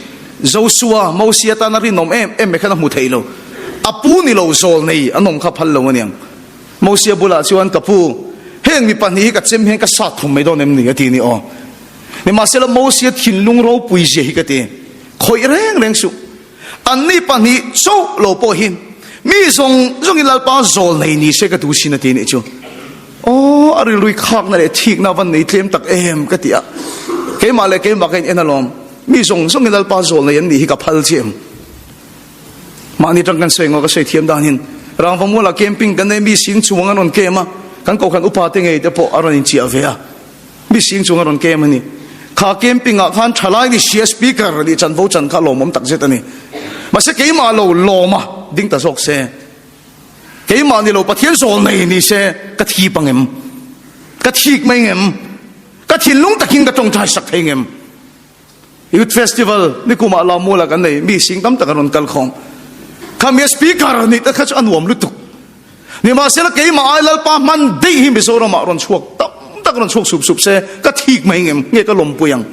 Speaker 1: Josua, Mosia tana rinawm em em mai khan a hmu thei lo. A pu ni lo zawl nei an awm kha phal lo aniang. Mosia bulah chuan ka pu, heng mi pahnih hi ka chem hian ka sat thum mai dawn em ni a ti ni aw. Nimahsela Mosia thinlung ropui zia hi ka ti. Khawih reng reng suh. Anni pahnih chauh lo pawh hi mi zawng zawngin Lalpa zawl nei ni se ka duh sin a ti nih chu. Aw, a rilrui khakna leh thikna van nei tlem tak em ka ti a. Keimah leh keimah ka in en alawm. Mi zawng zawngin Lalpa zawl nei an nih hi ka phal chiah em. Mahni tang kan sawi ngaw ka sawi thiam danin Rangvamualah camping kan nei mi sing chuang an rawn kem a, kan kohhran upa te ngei te pawh a rawn inchiah ve a. Mi sing chung a rawn kem a ni. Kha camping ah khan thalai ni sia speaker nih chanvo chan kha lawmawm tak zet a ni. Mahse keimah lo lawm a ding ta zawk se. Keimah ni lo Pathian zawl nei ni se ka thi pang em? Ka thik mai ngem? Ka thinlung takin ka tawngtai sak thei ngem? Youth Festival nikumah Lammuala kan nei, mi sing tam tak an rawn kal khawm. Kha mi speaker nih te kha chu a nuam lutuk. Nimahsela keimah ai Lalpa hman daih hi Mizoramah rawn chhuak tam tak rawn chhuak sup sup se ka thik mai ngem nge ka lawmpui ang.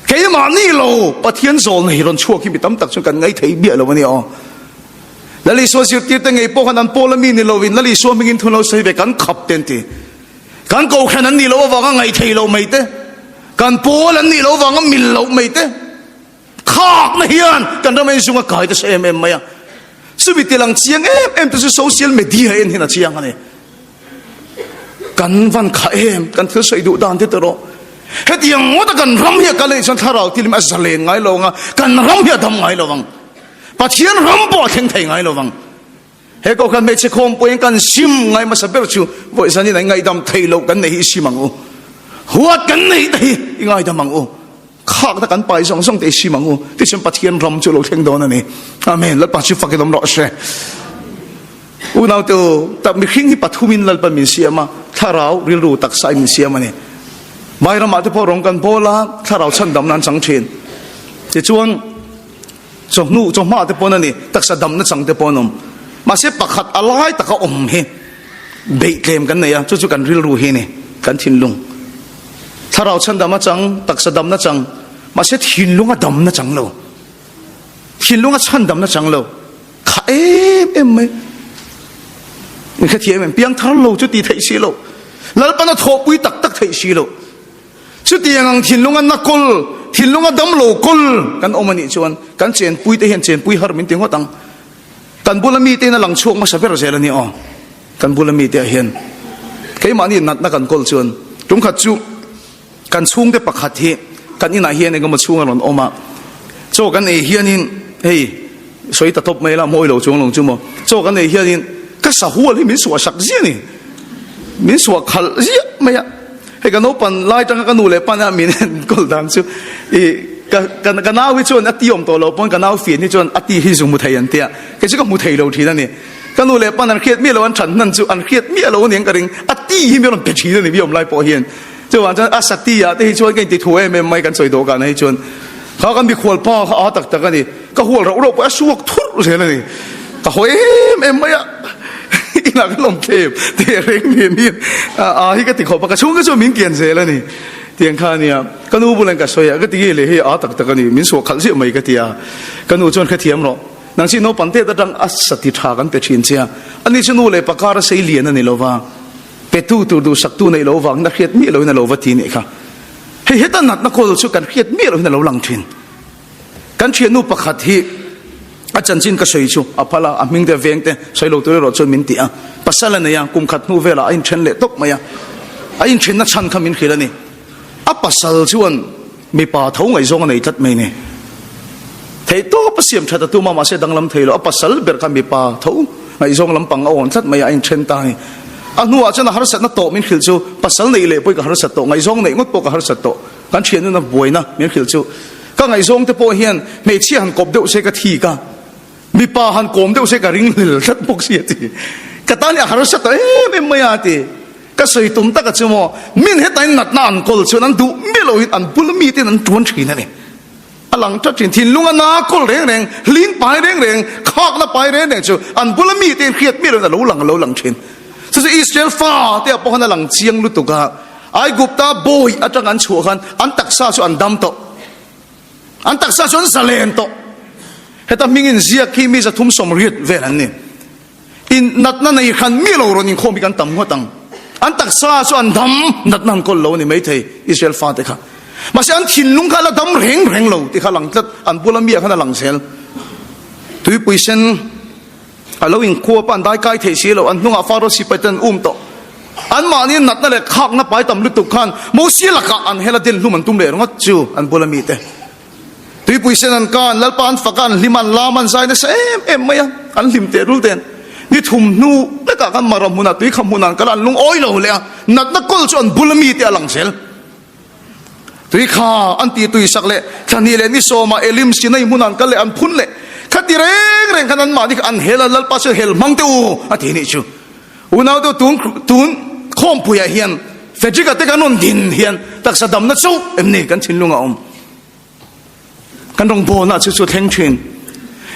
Speaker 1: Keimah ni lo Pathian zawl nei rawn chhuak hi mi tam tak chu kan ngai thei biah lo a ni aw. Lal Isua zirtir te ngei pawh khan an pawl a mi ni lovin Lal Isua hmingin thu lo sawi ve kan khap te an ti. Kan kohhran an nih loh avanga ngaih thei lo mai te, kan pawl an nih loh avanga mil loh mai te, khakna hian kan ram inzung a kai nasa em em mai a. Chumi ti lang chiang em em te chu social media en hian a chiang a ni. Kan van kha em, kan thil sawi duh dan te te rawh. Hetiang ngawta kan ram hi a kal anih chuan thlarau tilim a zalen ngai lo ang a, kan ram hi a dam ngai lo ang. Pathian ram pawh a thleng thei ngai lo ang. He kohhran hmeichhe khawmpuiin kan sim ngai hmasa ber chu vawi zanin an ngaihdam thei loh kan nei hi i sim ang u. Huat kan neih te hi i ngaidam ang u. Khakna kan pai zawng zawng te i sim ang u. Tichuan Pathian ram chu lo thleng dawn a ni. Amen. Lalpa chu fakin awm rawh se. Unaute u, tak mihring hi pathumin Lalpa min siam a, thlarau, rilru, taksa in min siam a ni. Vai ramah te pawh rawng kan bawl a, thlarau chhandamna an chang thin. Tichuan, Chawhnu, chawhma te pawn a ni, taksa damna chang te pawh an awm. Mahse pakhat a lai taka awm hi beih tlem kan nei a, chu chu kan rilru hi a ni, kan thinlung. Thlarau chhandam a chang, taksa damna chang, mahse thinlung a damna chang lo. Thinlung a chhandamna chang lo. Kha em em mai. Min kha thiam em, piangthar lo chu ti theih si lo. Lalpan a thawhpui tak tak theih si lo. Chutiang ang thinlunga na kawl, thinlunga damlo kawl kan awm a nih chuan kan chenpui te hian chenpui har min ti ngawt ang. Kan bula mite in a lang chhuak hmasa ber zel a ni aw. Kan bula mite ah hian keimahni natna kan kawl chuan tumkhat chu kan chhungte pakhat hi kan inah hian engemaw chhung a rawn awm a, chaw kan ei hianin hei sawi ta tawp mai la mawi lo chuang lo chu maw, chaw kan ei hianin ka sahual hi min suah sak ziah a ni, min suah khalh ziah mai a. Hei ka naupan lai tanga ka nu leh pan a min enkawl dan chu i ka ka ka nau hi chuan a ti awm tawh lo pawn ka nau fian hi chuan a ti hi zu hmu thei an tia kei chu ka hmu thei lo thin a ni. Ka nu leh pan an hriat miah lo an than hnan chu an hriat miah lo aniang ka ring a ti hi mi rawn pe thin a ni mi awm lai pawh hian. Chuvang chuan a sati ah te hi chuan ka inti thu em em mai kan sawi dawhkan ah hi chuan kha kan mikhual pa kha a tak tak a ni ka hual rauh rauh pawh a suak thurh zel a ni ka haw em em mai a inah ka lawm thlem teh reng nen hian a hi ka ti khawp a ka chhung te chuan min kian zel a ni tiang kha ania ka nu bulah ka sawi a ka ti nge le hei a tak tak a ni min suak khalh ziah mai ka ti a ka nu chuan hrethiam rawh nang chi naupang te atang a sati tha kan pe thin che a ani chu nu leh pakar a sei lian a ni lova Petu tur duhsaktu neih lo vangin a hriat miah loin a lo va ti nih kha. Hei heta natna kawl chu kan hriat miah loin a lo lang thin. Kan thiannu pakhat hi a chanchin ka sawi chu a phal a, a hming te a veng te sawi lo tur erawh chuan min ti a. Pasal a nei a, kum khat hnu velah a inthen leh tawp mai a. A inthenna chhan kha min hrilh a ni. A pasal chuan mipa tho ngaihzawng a nei tlat mai ni. Theihtawp a siam that a tum a, mahse danglam thei lo. A pasal ber kha mipa tho ngaihzawng lampang a awn tlat mai a, a inthen ta a ni. A hnuah chuan a harsatna tawh min hrilh chu, pasal neih leh pawh ka harsat tawh, ngaihzawng neih ngawt pawh ka harsat tawh. Kan thiannuna buaina min hrilh chu, ka ngaihzawng te pawh hian hmeichhia han kawp deuh se ka thik a, mipa han kawm deuh se ka ringhlel tlat bawk si a ti. Ka tan hi a harsat tawh em em mai a a ti. Ka sawi tum tak a chu maw, min hetain natna an kawl chuan an duh miah lohin an bula miten an tuan thin a ni. A lang tlat thin, thinlung a na kawl reng reng, hling pai reng reng, khakna pai reng reng chu an bula miten hriat miah lohin a lo lang a lo lang thin. Chu chu Israel fa te ah pawh khan a lang chiang lutuk a, Aigupta bawi atang an chhuah khan an taksa chu an dam tawh. An taksa chu an zalen tawh. Heta hmingin ziak hi mi 380 vel an ni. In natna nei hran miah lo rawn inkhawm hi kan tam ngawt ang. An taksa chu an dam, natna an kawl lo a ni maithei, Israel fate kha. Mahse an thinlung kha a la dam reng reng lo tih kha a lang tlat, an bula miah khan a lang zel. Tuipui sen a lo inkhuap a, an dai kai thei si lo, an hnungah Faro sipai ten an um tawh. Anmahni natna leh khakna pai tam lutuk khan Mosia lakah an hela den hlum an tum leh ringawt chu an bula mite. Tuipui sen an kan, Lalpa an fak a, an hlim a, an lam a, an zai nasa em em mai a, an hlim teh rul ten. Ni thum hnu lekah khan Mara hmunah tui kha hmunah an kal a, an lungawi lo leh a, natna kawl chu an bula mite a lang zel. Tui kha an ti tui sak leh thla hnih leh ni sawmah Elim Sinai hmunah an kal leh an phun leh. Khati reng reng khan anmahni kha an hel a, Lalpa chuan hel hmang teh u a ti nih chu. Unau te tun tun khawmpuiah hian Frederick-a te kan rawn din hian taksa damna chauh em ni kan thinlung a awm? Kan rawngbawlna chu chu thleng thin.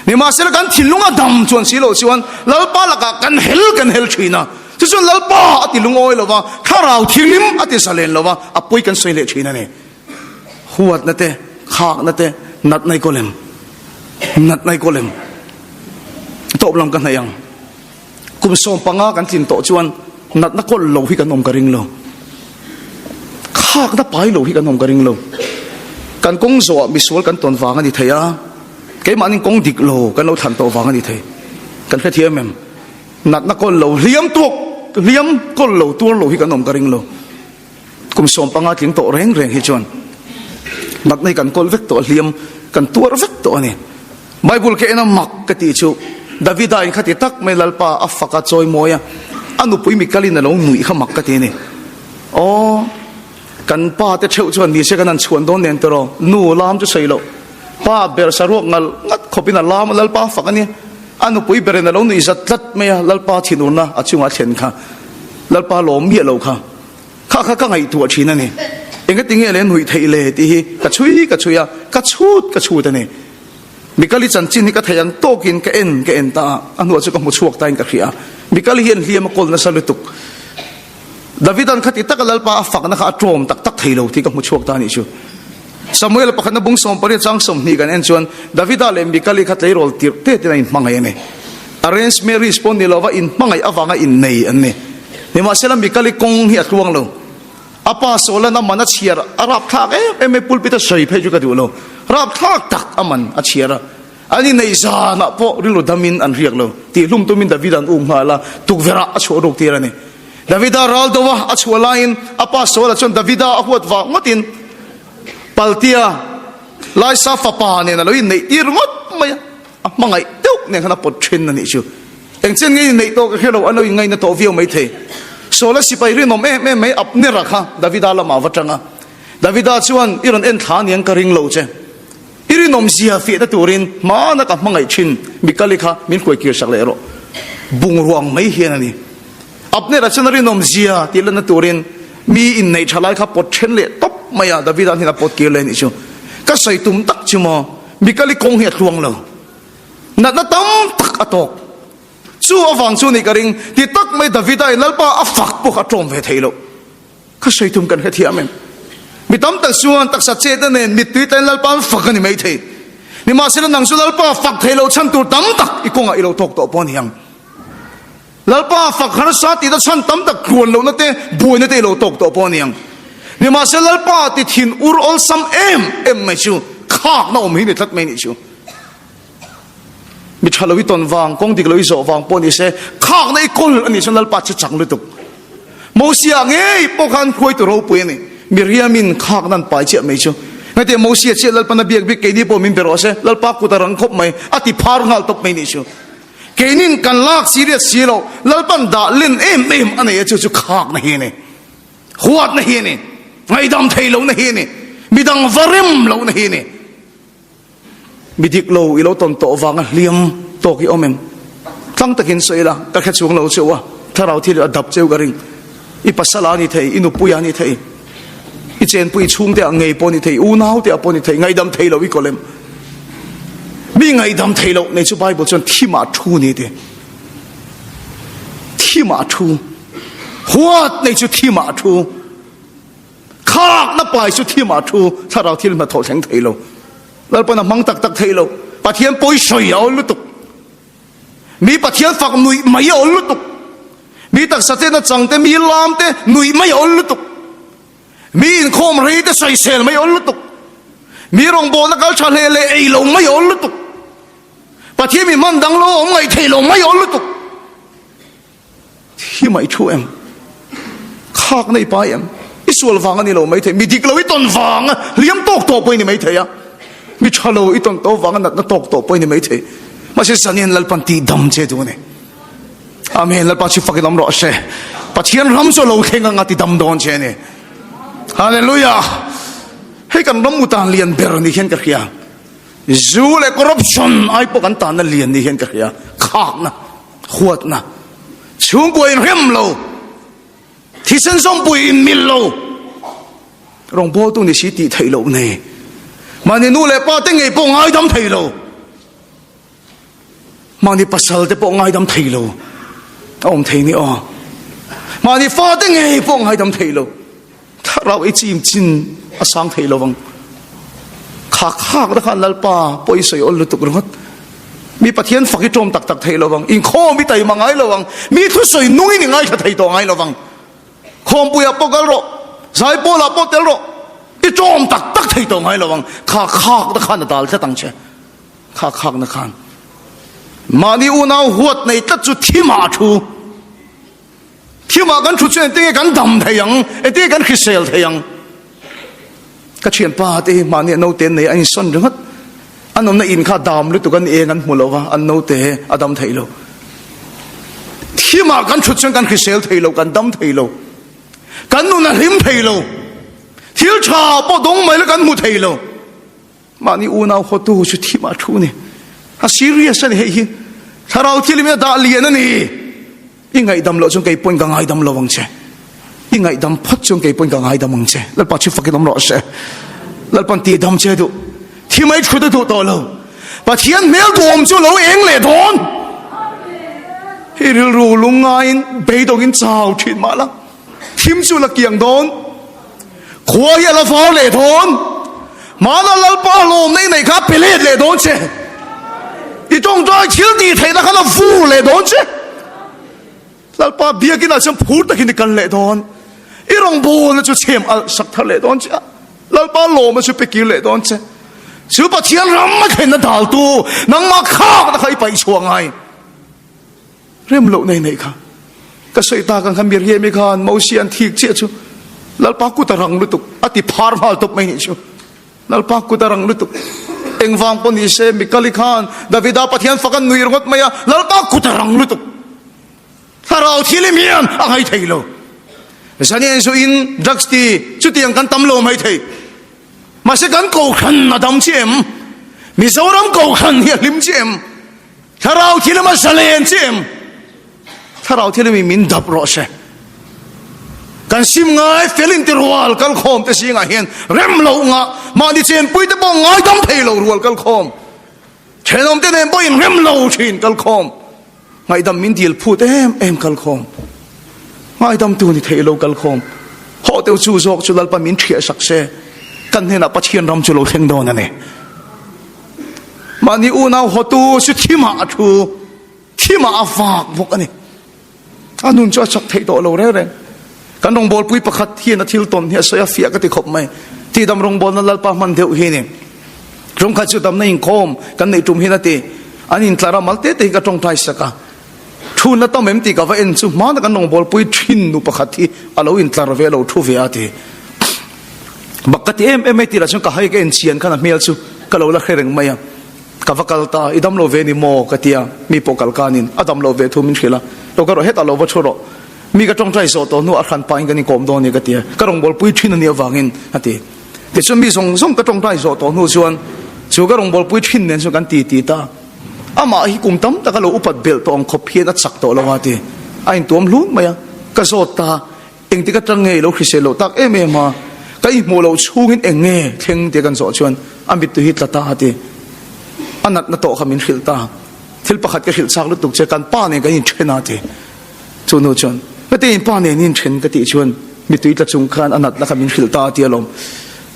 Speaker 1: Nimahsela kan thinlung a dam chuan si loh chuan Lalpa lakah kan hel kan hel thin a. Chu chuan Lalpa a ti lungawi lo va, thlarau thilim a ti zalen lo va, a pawi kan sawi leh thin a ni. Huatna te, khakna te, natna i kawl em? Natna i kawl em? Tawp lam ka hnaih ang. Kum 15 kan tlin tawh chuan natna kawl lo hi kan awm ka ring lo. Khakna pai lo hi kan awm ka ring lo. Kan kawng zawhah misual kan tawn vang a ni thei a, keimahnin kawng dik lo kan lo thlan tawh vang a ni thei. Kan hrethiam em? Natna kawl lo, hliam tuak, hliam kawl lo, tuar lo hi kan awm ka ring lo. Kum 15 tling tawh reng reng hi chuan natna hi kan kawl vek tawh, hliam kan tuar vek tawh a ni. Bible ka en a mak ka tih chu Davida in khati tak mai Lalpa a fak a chawi mawi a, a nupui Mikalin a lo nuih kha mak ka ti a ni. Aw, kan pa te theuh chuan ni se kan han chhuan dawn nen tiraw, nu lam chu sawi loh, pa ber saruak ngal ngat khawpin a lam a Lalpa a fak a ni. A nupui berin a lo nuih zat tlat mai a, Lalpa thinurna a chungah a thlen kha, Lalpa lawm miah lo kha. Kha kha ka ngaihtuah thin a ni. Engati nge le nuih theih le tih hi ka chhui ka chhui a, ka chhut ka chhut a ni. Mikali chanchin hi ka thei ang tawkin ka en ka en ta a, a hnuah chu ka hmu chhuak tain ka hria. Mikali hian hliam a kawl nasa lutuk. Davidan khati taka Lalpa a fakna kha a tlawm tak tak thei lo tih ka hmu chhuak ta a nih chu. Samuel pakhatna bung 18 chang 20 kan en chuan Davida leh Mikali kha tleirawl tirh te ten a inhmangaih a ni. Arranged marriage pawh ni lova inhmangaih avanga innei an ni. Nimahsela Mikali kawng hi a tluang lo. A pa Saula'n a man a chhiar a rapthlak em em mai, pulpit a sawi phei chu ka duh lo. Rapthlak tak a man a chhiar a. An inneih zanah pawh rilru damin an riak lo. Tihhlum tumin Davida an um nghal a, tukverhah a chhuah ruk tir a ni. Davida ral do a, a chhuah laiin a pa Saula chuan Davida a huat vang ngawtin Paltia Laisa fapa nen a lo inneih tir ngawt mai a, a hmangaih deuh nen khan a pawt then a nih chu. Engchen nge inneih tawh ka hre lo, an lo inngaina tawh viau maithei. Saula sipai rinawm em em mai Abnera kha Davida lamah a va tang a. Davida chuan, I rawn en thla aniang ka ring lo che. I rinawmzia fiahna turin hmana ka hmangaih thin Mikali kha min hruai kir sak leh rawh. Bungruang mai hian a ni. Abner-a chuan a rinawmzia tih lanna turin mi inneih tha lai kha pawt then leh tawp mai a, Davida hnenah pawt kir leh a nih chu. Ka sawi tum tak chu maw, Mikali kawng hi a tluang lo. Natna tam tak a tawk. Chu avang chu nih ka ring, ti tak mai Davida in Lalpa a fak pawh kha a tlawm ve thei lo. Ka sawi tum kan hrethiam em? Mi tam tak chuan taksa chetna nen mittui tlaiin Lalpa an fak a ni maithei. Nimahsela nang chu Lalpa fak thei lo chhan tur tam tak i kawngah i lo tawk tawh pawh a ni ang. Lalpa fak harsa tihna chhan tam tak tluan lohna te, buaina te i lo tawk tawh pawh a ni ang. Nimahsela Lalpa ti thin ur awlsam em em mai chu khakna awm hi ni tlat mai nih chu. Mi tha lo i tawn vang, kawng dik lo i zawh vang pawh ni se, khakna i kawl a nih chuan Lalpa chu chang lutuk. Mosia ngei pawh khan hruaitu ropui a ni. Miriamin khakna an pai chiah mai chu. Ngaihtuah Mosia chiah Lalpan a biak bik keini pawh min be rawh se, Lalpa kut a rang khawp mai, a ti phar nghal tawp mai nih chu. Keinin kan lak serious si lo, Lalpan dah len em em a nei a chu chu khakna hi a ni. Huatna hi a ni. Ngaihdam thei lohna hi a ni. Midang va rem lohna hi a ni. Mi dik lo i lo tawn tawh vanga hliam tawk i awm em? Tlang takin sawi ila, ka hre chuang lo cheu a, thlarau thil a dap cheu ka ring. I pasal a ni thei, i nupui a ni thei, i chenpui chhungte ah ngei pawh a ni thei, unau te ah pawh a ni thei, ngaihdam thei lo i kawl em? Mi ngaihdam thei loh nei chu Bible chuan thimah thu ni ti. Thimah thu. Huat nei chu thimah thu. Khakna pai chu thimah thu thlarau thil hnathawh thleng thei lo. Lalpan a hmang tak tak thei lo. Pathian pawi sawi a awl lutuk. Mi Pathian fak nuih mai a awl lutuk. Mi taksa te nachang te, mi lam te nuih mai a awl lutuk. Mi inkhawm rei te sawisel mai a awl lutuk. Mi rawngbawlna kal tha hle leh ei lo mai a awl lutuk. Pathian mi hman dang lo awm ngaih thei lo mai a awl lutuk. Hi mai thu em? Khak nei pai em? I sual vang a ni lo maithei, mi dik lo i tawn vang a hliam tawk tawh pawh i ni maithei a, mi tha lo i tawn tawh vang a natna tawk tawh pawh i ni maithei. Mahse zanin Lalpan tih dam che duh a ni. Amen. Lalpa chu fakin awm rawh se. Pathian ram chu a lo thleng anga ti dam dawn che a ni. Hallelujah. Hei kan ram utan lian ber ni hian ka hria. Zu leh corruption ai pawh kan tanna lian ni hian ka hria. Khakna. Huatna, chhungkua inrem lo, thisen zawmpui inmil lo, rawngbawltu ni si tih theih loh nei, mahni nu leh pa te ngei pawh ngaidam thei lo, mahni pasal te pawh ngaidam thei lo, a awm thei ni aw, mahni fa te ngei pawh ngaidam thei lo. Thlarau i chim chin a sang thei lo vang. Khak khak na khan Lalpa pawh i sawi awl lutuk ringawt. Mi Pathian fak i ṭawm tak tak thei lo vang. Inkhawm i taima ngai lo vang. Mi thusawi nungin i ngaithla thei tawh ngai lo vang. Khawmpuiah pawh kal rawh, zaipawlah pawh tel rawh, i ṭawm tak tak thei tawh ngai lo vang. Khak khak na khan a dal tlat ang che. Khak khak na khan mahni unau huat nei tlat chu thimah a thu. Thimah kan thut chu engtinge kan dam thei ang, engtinge kan hrisel thei ang. Ka thianpa te hi mahni a naute an nei a, an insawn ringawt. An awmna in kha dam lutuk an eng an hmu lo va, an naute a dam thei lo. Thimah kan thut chuan kan hrisel thei lo, kan dam thei lo. Kan nun a hlim thei lo. Thil tha pawh dawng mai la kan hmu thei lo. Mahni unau hawtu chu thimah thu a ni. A serious a ni hei hi. Thlarau thil in a dah lian a ni. I ngaihdam loh chuan kei pawhin ka ngaidam lo ang che. I ngaihdam phawt chuan kei pawhin ka ngaidam ang che. Lalpa chu fakin awm rawh se. Lalpan tihdam che duh. Thi mai thut a duh tawh lo. Pathian hmel duhawm chu lo eng leh dawn. I rilru lungngaiin beidawngin chau thin mah la, thim chu la kiang dawn. Khua hi a la var leh dawn. Hmana Lalpa lawmna i neih kha a pe let leh dawn che. I tawngtai thil tih theihna khan a vur leh dawn che. Lalpa biakinah chuan phur takin i kal leh dawn. I rawngbawlna chu chhem alh sak thar leh dawn che a. Lalpa lawmna chu pe kir leh dawn che. Chu Pathian ram a thlenna daltu nangmah khakna kha i paih chhuah ngai. Rem loh nei nei kha. Ka sawi tak ang kha Miriam-i khan Mosia an thik chiah chu Lalpa kut a rang lutuk a ti phar nghal tawp mai nih chu. Lalpa kut a rang lutuk. Engvang pawh ni se Mikali khan Davida Pathian fak an nui ringawt mai a, Lalpa kut a rang lutuk. Thlarau thilim hian a ngai thei lo. Zanian zu in drugs ti chutiang kan tam lo mai thei. Mahse kan kohhran a dam chi em? Mizoram kohhran hi a hlim chi em? Thlarau thilim a zalen chi em? Thlarau thilim in min dap rawh se. Kan sim ngai fel in ti rual kal khawm te zingah hian rem loh ngah mahni chenpui te pawh ngaidam thei lo rual kal khawm. Thenawm te nen pawh in rem lo thin kal khawm. Ngaihdam min dil phut em em kal khawm. Ngaidam tu ni thei lo kal khawm. Haw teu chu zawk chu Lalpa min thiah sak se. Kan hnenah Pathian ram chu lo thleng dawn a ni. Mahni unau hawtu chu thimah a thu, thimah a vak bawk a ni. A nun chu a chak theih tawh lo reng reng. Kan rawngbawlpui pakhat hian a thil tawn hi a sawi a fiah ka ti khawp mai. Tihdam rawngbawlna Lalpa hman deuh hi ni. Ṭumkhat chu damna inkhawm kan neih ṭum hian a ti. An intlar a mal te te hi ka ṭawngṭai sak a. Ṭhunna tam em tih ka va en chu hmana kan rawngbawlpui ṭhin nu pakhat hi a lo intlar ve a lo ṭhu ve a ti. Bak ka ti em em mai tih lah chuan ka hai ka en chian khan a hmel chu ka lo la hre reng mai a. Ka va kal ta, i dam lo ve ni maw? ka ti a, mi pawh kal kanin a dam lo ve thu min hrilh a, lo ka rawh hetah lo va ṭhu rawh, mi ka ṭawngṭai zawh tawh hnuah a hran pahin kan inkawm dawn ni ka ti a, ka rawngbawlpui ṭhin a nih avangin a ti. Tichuan mi zawng zawng ka ṭawngṭai zawh tawh hnu chuan chu ka rawngbawlpui ṭhin nen chuan kan ti ti ta. Amah hi kum tam taka lo upat belh tawh ang khawp hian a chak tawh lo a ti. A intuam hlun mai a, ka zawt ta. Engtik atang nge i lo hrisel loh tak em em a, ka inhmuh loh chhungin eng nge thleng tia kan zawh chuan a mittu hi tla ta a ti. A natna tawh kha min hrilh ta. Thil pakhat ka hrilh chak lutuk che, kan pa nen kan inthen a ti. Chu nu chuan, Heti in pa nen inthen ka tih chuan mittui tla chung khan a natna kha min hrilh ta a ti alawm.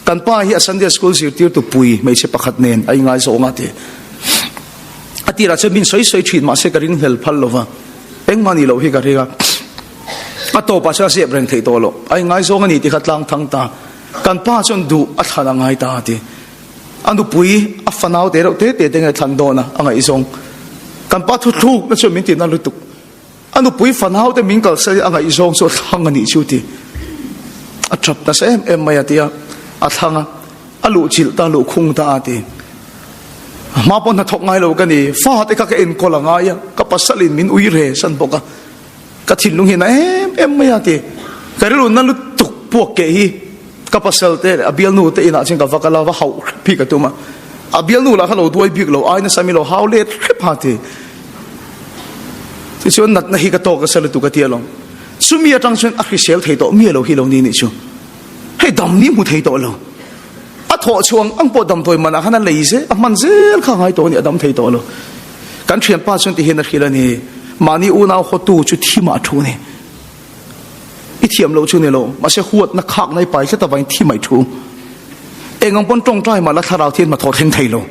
Speaker 1: Kan pa hi a Sunday school zirtirtu pui hmeichhe pakhat nen a ingaizawng a ti. A tirah chuan min sawi sawi thin mahse ka ringhlel phal lova, engmah nih loh hi ka ring a. A tawpah chuan a zep reng theih tawh loh. A ingaizawng a ni tih kha tlang thang ta. Kan pa chuan duh a thlan a ngai ta a ti. A nupui a fanau te reuh te te te nge thlan dawn a, a ngaihzawng. Kan pa thuthlukna chuan min ti na lutuk. A nupui fanau te min kalsan in a ngaihzawng chu a thlang a nih chu ti. A tap nasa em em mai a ti a, a thlang a, a luhchilh ta, luhkhung ta a ti. A hma pawh hnathawk ngai lo ka ni, fa te kha ka enkawl a ngai a, ka pasalin min ui re san bawk a. Ka thinlung hi na em em mai a ti. Ka rilru na lutuk puak keh hi ka pasal te leh a bialnu te inah chuan ka va kal a, va hauh hrep hi ka tum a. A bialnu lah kha lo duai bik lo, ai nasa mi lo hau let hrep a ti. Tichuan natna hi ka tawk nasa lutuk a ti alawm. Chumi atang chuan a hrisel thei tawh miah lo hi lo ni nih chu. Hei dam ni hmu thei tawh lo. A thawh chhuang ang pawh damdawi manah khan a lei zel, a hman zel kha a ngai tawh a ni, a dam thei tawh lo. Kan thianpa chuan ti hian a hrilh a ni, Mahni unau hawtu chu thimah a thu a ni. I thiam loh chu ni lo, mahse huatna khakna i pai tlat avangin thi mai thu. Eng ang pawn tawngtai mah la thlarau thian hmathawh thleng thei lo.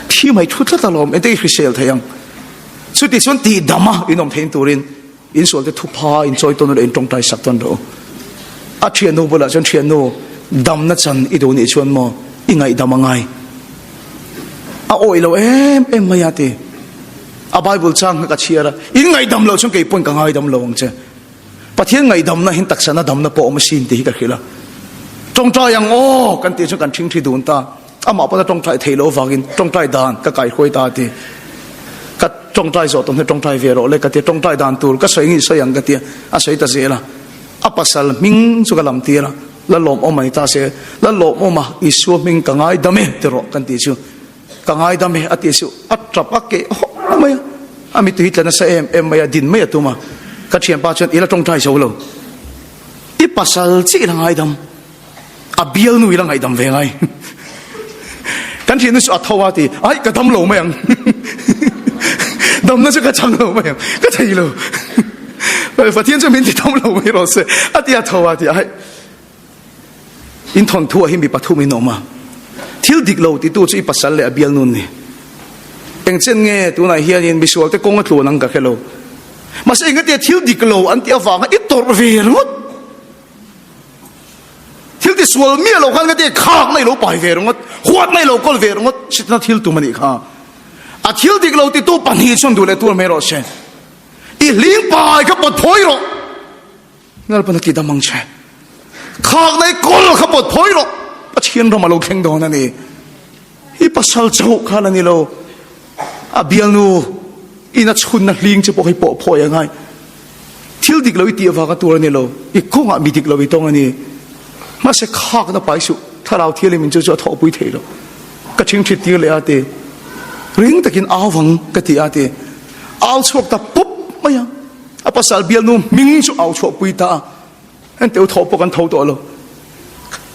Speaker 1: Thi mai thu tlat alawm, engte i hrisel thei ang. Chuti chuan tihdama inawm thein turin Insualte thupha inchawi tawn rawh, intawngtai sak tawn rawh u. A thiannu bulah chuan, Thiannu, damna chan i duh nih chuan maw i ngaihdam a ngai. A awih lo em em mai a ti. A Bible chang kha ka chhiar a, In ngaihdam loh chuan kei pawn ka ngaidam lo ang che. Pathian ngaihdamna hin taksana damna pawh awm asin tih hi ka hrilh a. Tawngtai ang aw kan tih chuan kan thingthi dun ta. Amah pawn a tawngtai theih loh avangin tawngtai dan ka kaihruai ta a ti. Ka tawngtai zawh tawh hnu tawngtai ve rawh le ka ti a, tawngtai dan tur ka sawi nge sawi ang ka ti a, a sawi ta zel a. A pasal hming chu ka lam tir a, la lawmawm a ni ta se, la lawmawm a, Isua hming ka ngaidam e ti rawh kan tih chu, ka ngaidam e a tih chu a tap a keh hawk mai a, a mittui tla nasa em em mai a, din mai a tum a, ka thianpa chuan i la tawngtai zo lo, i pasal chiah i la ngaidam. A bialnu i la ngaihdam ve ngai. Kan thiannu chu a tho a ti, Ai, ka dam lo mai ang. Damna chu ka chang lo mai ang, ka thei lo. Pathian chu min ti dam lo mai rawh se. A ti a tho a ti, Ai, in thawnthu ah hi mi pathum in awm a, thil dik lo titu chu i pasal leh a bialnu an ni. Engchen nge tunah hianin misualte kawng a tluan ang ka hre lo. Mahse engatia thil dik lo an tih avanga i tawrh ve ringawt. Thil ti sual miah lo khan engatia khakna i lo pai ve ringawt, huatna i lo kawl ve ringawt, sitna thil tum a nih kha. A thil dik lo titu pahnih chuan duh leh tur mai rawh se. I hling pai kha pawt phawi rawh. Lalpan a ti dam ang che. Khak nei kawl kha pawt phawi rawh. Pathian ram a lo thleng dawn a ni. I pasal chauh khan a ni lo. A bialnu in a chhunna hling che pawh hi pawh phawi a ngai. Thil dik lo i tih avanga tur a ni lo. I kawngah mi dik lo i tawng a ni. Mahse khakna pai suh. Thlarau thialim in chu chu a thawhpui thei lo. Ka ṭhingṭhit tir leh a ti. Ring takin au vang ka ti a ti. Au chhuak ta pup mai a. A pasal bialnu hming chu au chhuahpui ta a, henteu thaw pawh kan tho tawh lo.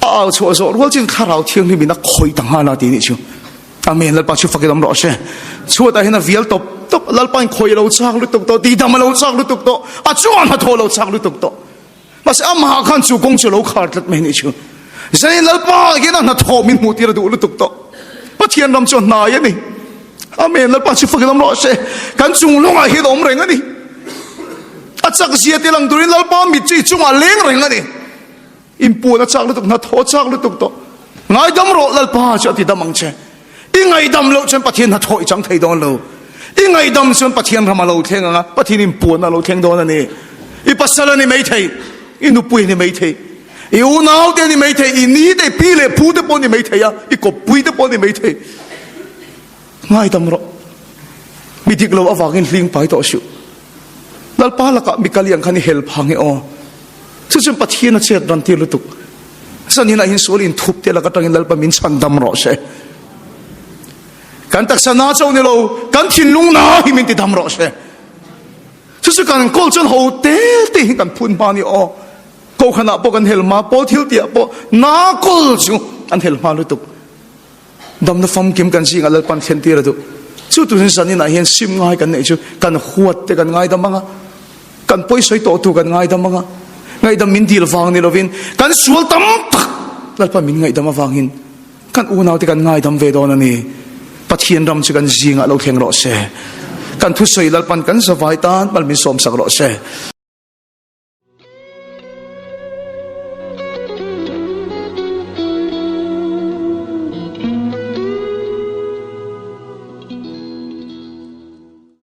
Speaker 1: A au chhuah zawh rual chin thlarau thianghlim in a khawih ta nghal a ti nih chu. Amen, Lalpa chu fakin awm rawh se. Chhuatah hian a vial tawp tawp, Lalpa in khawih a lo chak lutuk tawh, tihdam a lo chak lutuk tawh, a chungah hnathawh a lo chak lutuk tawh. Mahse amah khan chu kawng chu a lo khar tlat mai nih chu. Zanin Lalpa hian a hnathawh min hmuh tir a duh lutuk tawh. Pathian ram chu a hnai a ni. Amen. Lalpa chu fakin awm rawh se. Kan chung lawngah hian a awm reng a ni. A chak zia te lang turin Lalpa mit chu i chungah a leng reng a ni. Inpuan a chak lutuk, hnathawh a chak lutuk tawh. Ngaidam rawh Lalpa chu a ti dam ang che. I ngaidam loh chuan Pathian hnathawh i chang thei dawn lo. I ngaidam chuan Pathian ram a lo thleng ang a, Pathian inpuan a lo thleng dawn a ni. I pasal a ni maithei, i nupui a ni maithei, i unau te a ni maithei, i ni te, i pi leh pu te pawh a ni maithei a, i kawppui te pawh a ni maithei. Ngaidam rawh. Mi dik lo avangin hling pai tawh suh. Lalpa lakah mi kal iang khan i hel phang e aw. Chu chuan Pathian a chet ran tir lutuk. Zanin ah hian sual inthup te lak atangin Lalpa min chhan dam rawh se. Kan taksa na chauh ni lo, kan thinlung na hi min ti dam rawh se. Chu chu kan kawl chuan ho te te hi kan phun hma ni aw. Kohhranah pawh kan hel hma, pawl thil tihah pawh na kawl chu an hel hma lutuk. Damna famkim kan zingah Lalpan thlen tir a duh. Chu turin zaninah hian sim ngai kan neih chu kan huat te kan ngaidam ang a, kan pawisawi tawh tu kan ngaidam ang a, ngaihdam min dil vang ni lovin kan sual tam tak Lalpan min ngaihdam avangin kan unau te kan ngaidam ve dawn a ni. Pathian ram chu kan zingah lo thleng rawh se. Kan thusawi Lalpan kan zavai tan mal min sawmsak rawh se.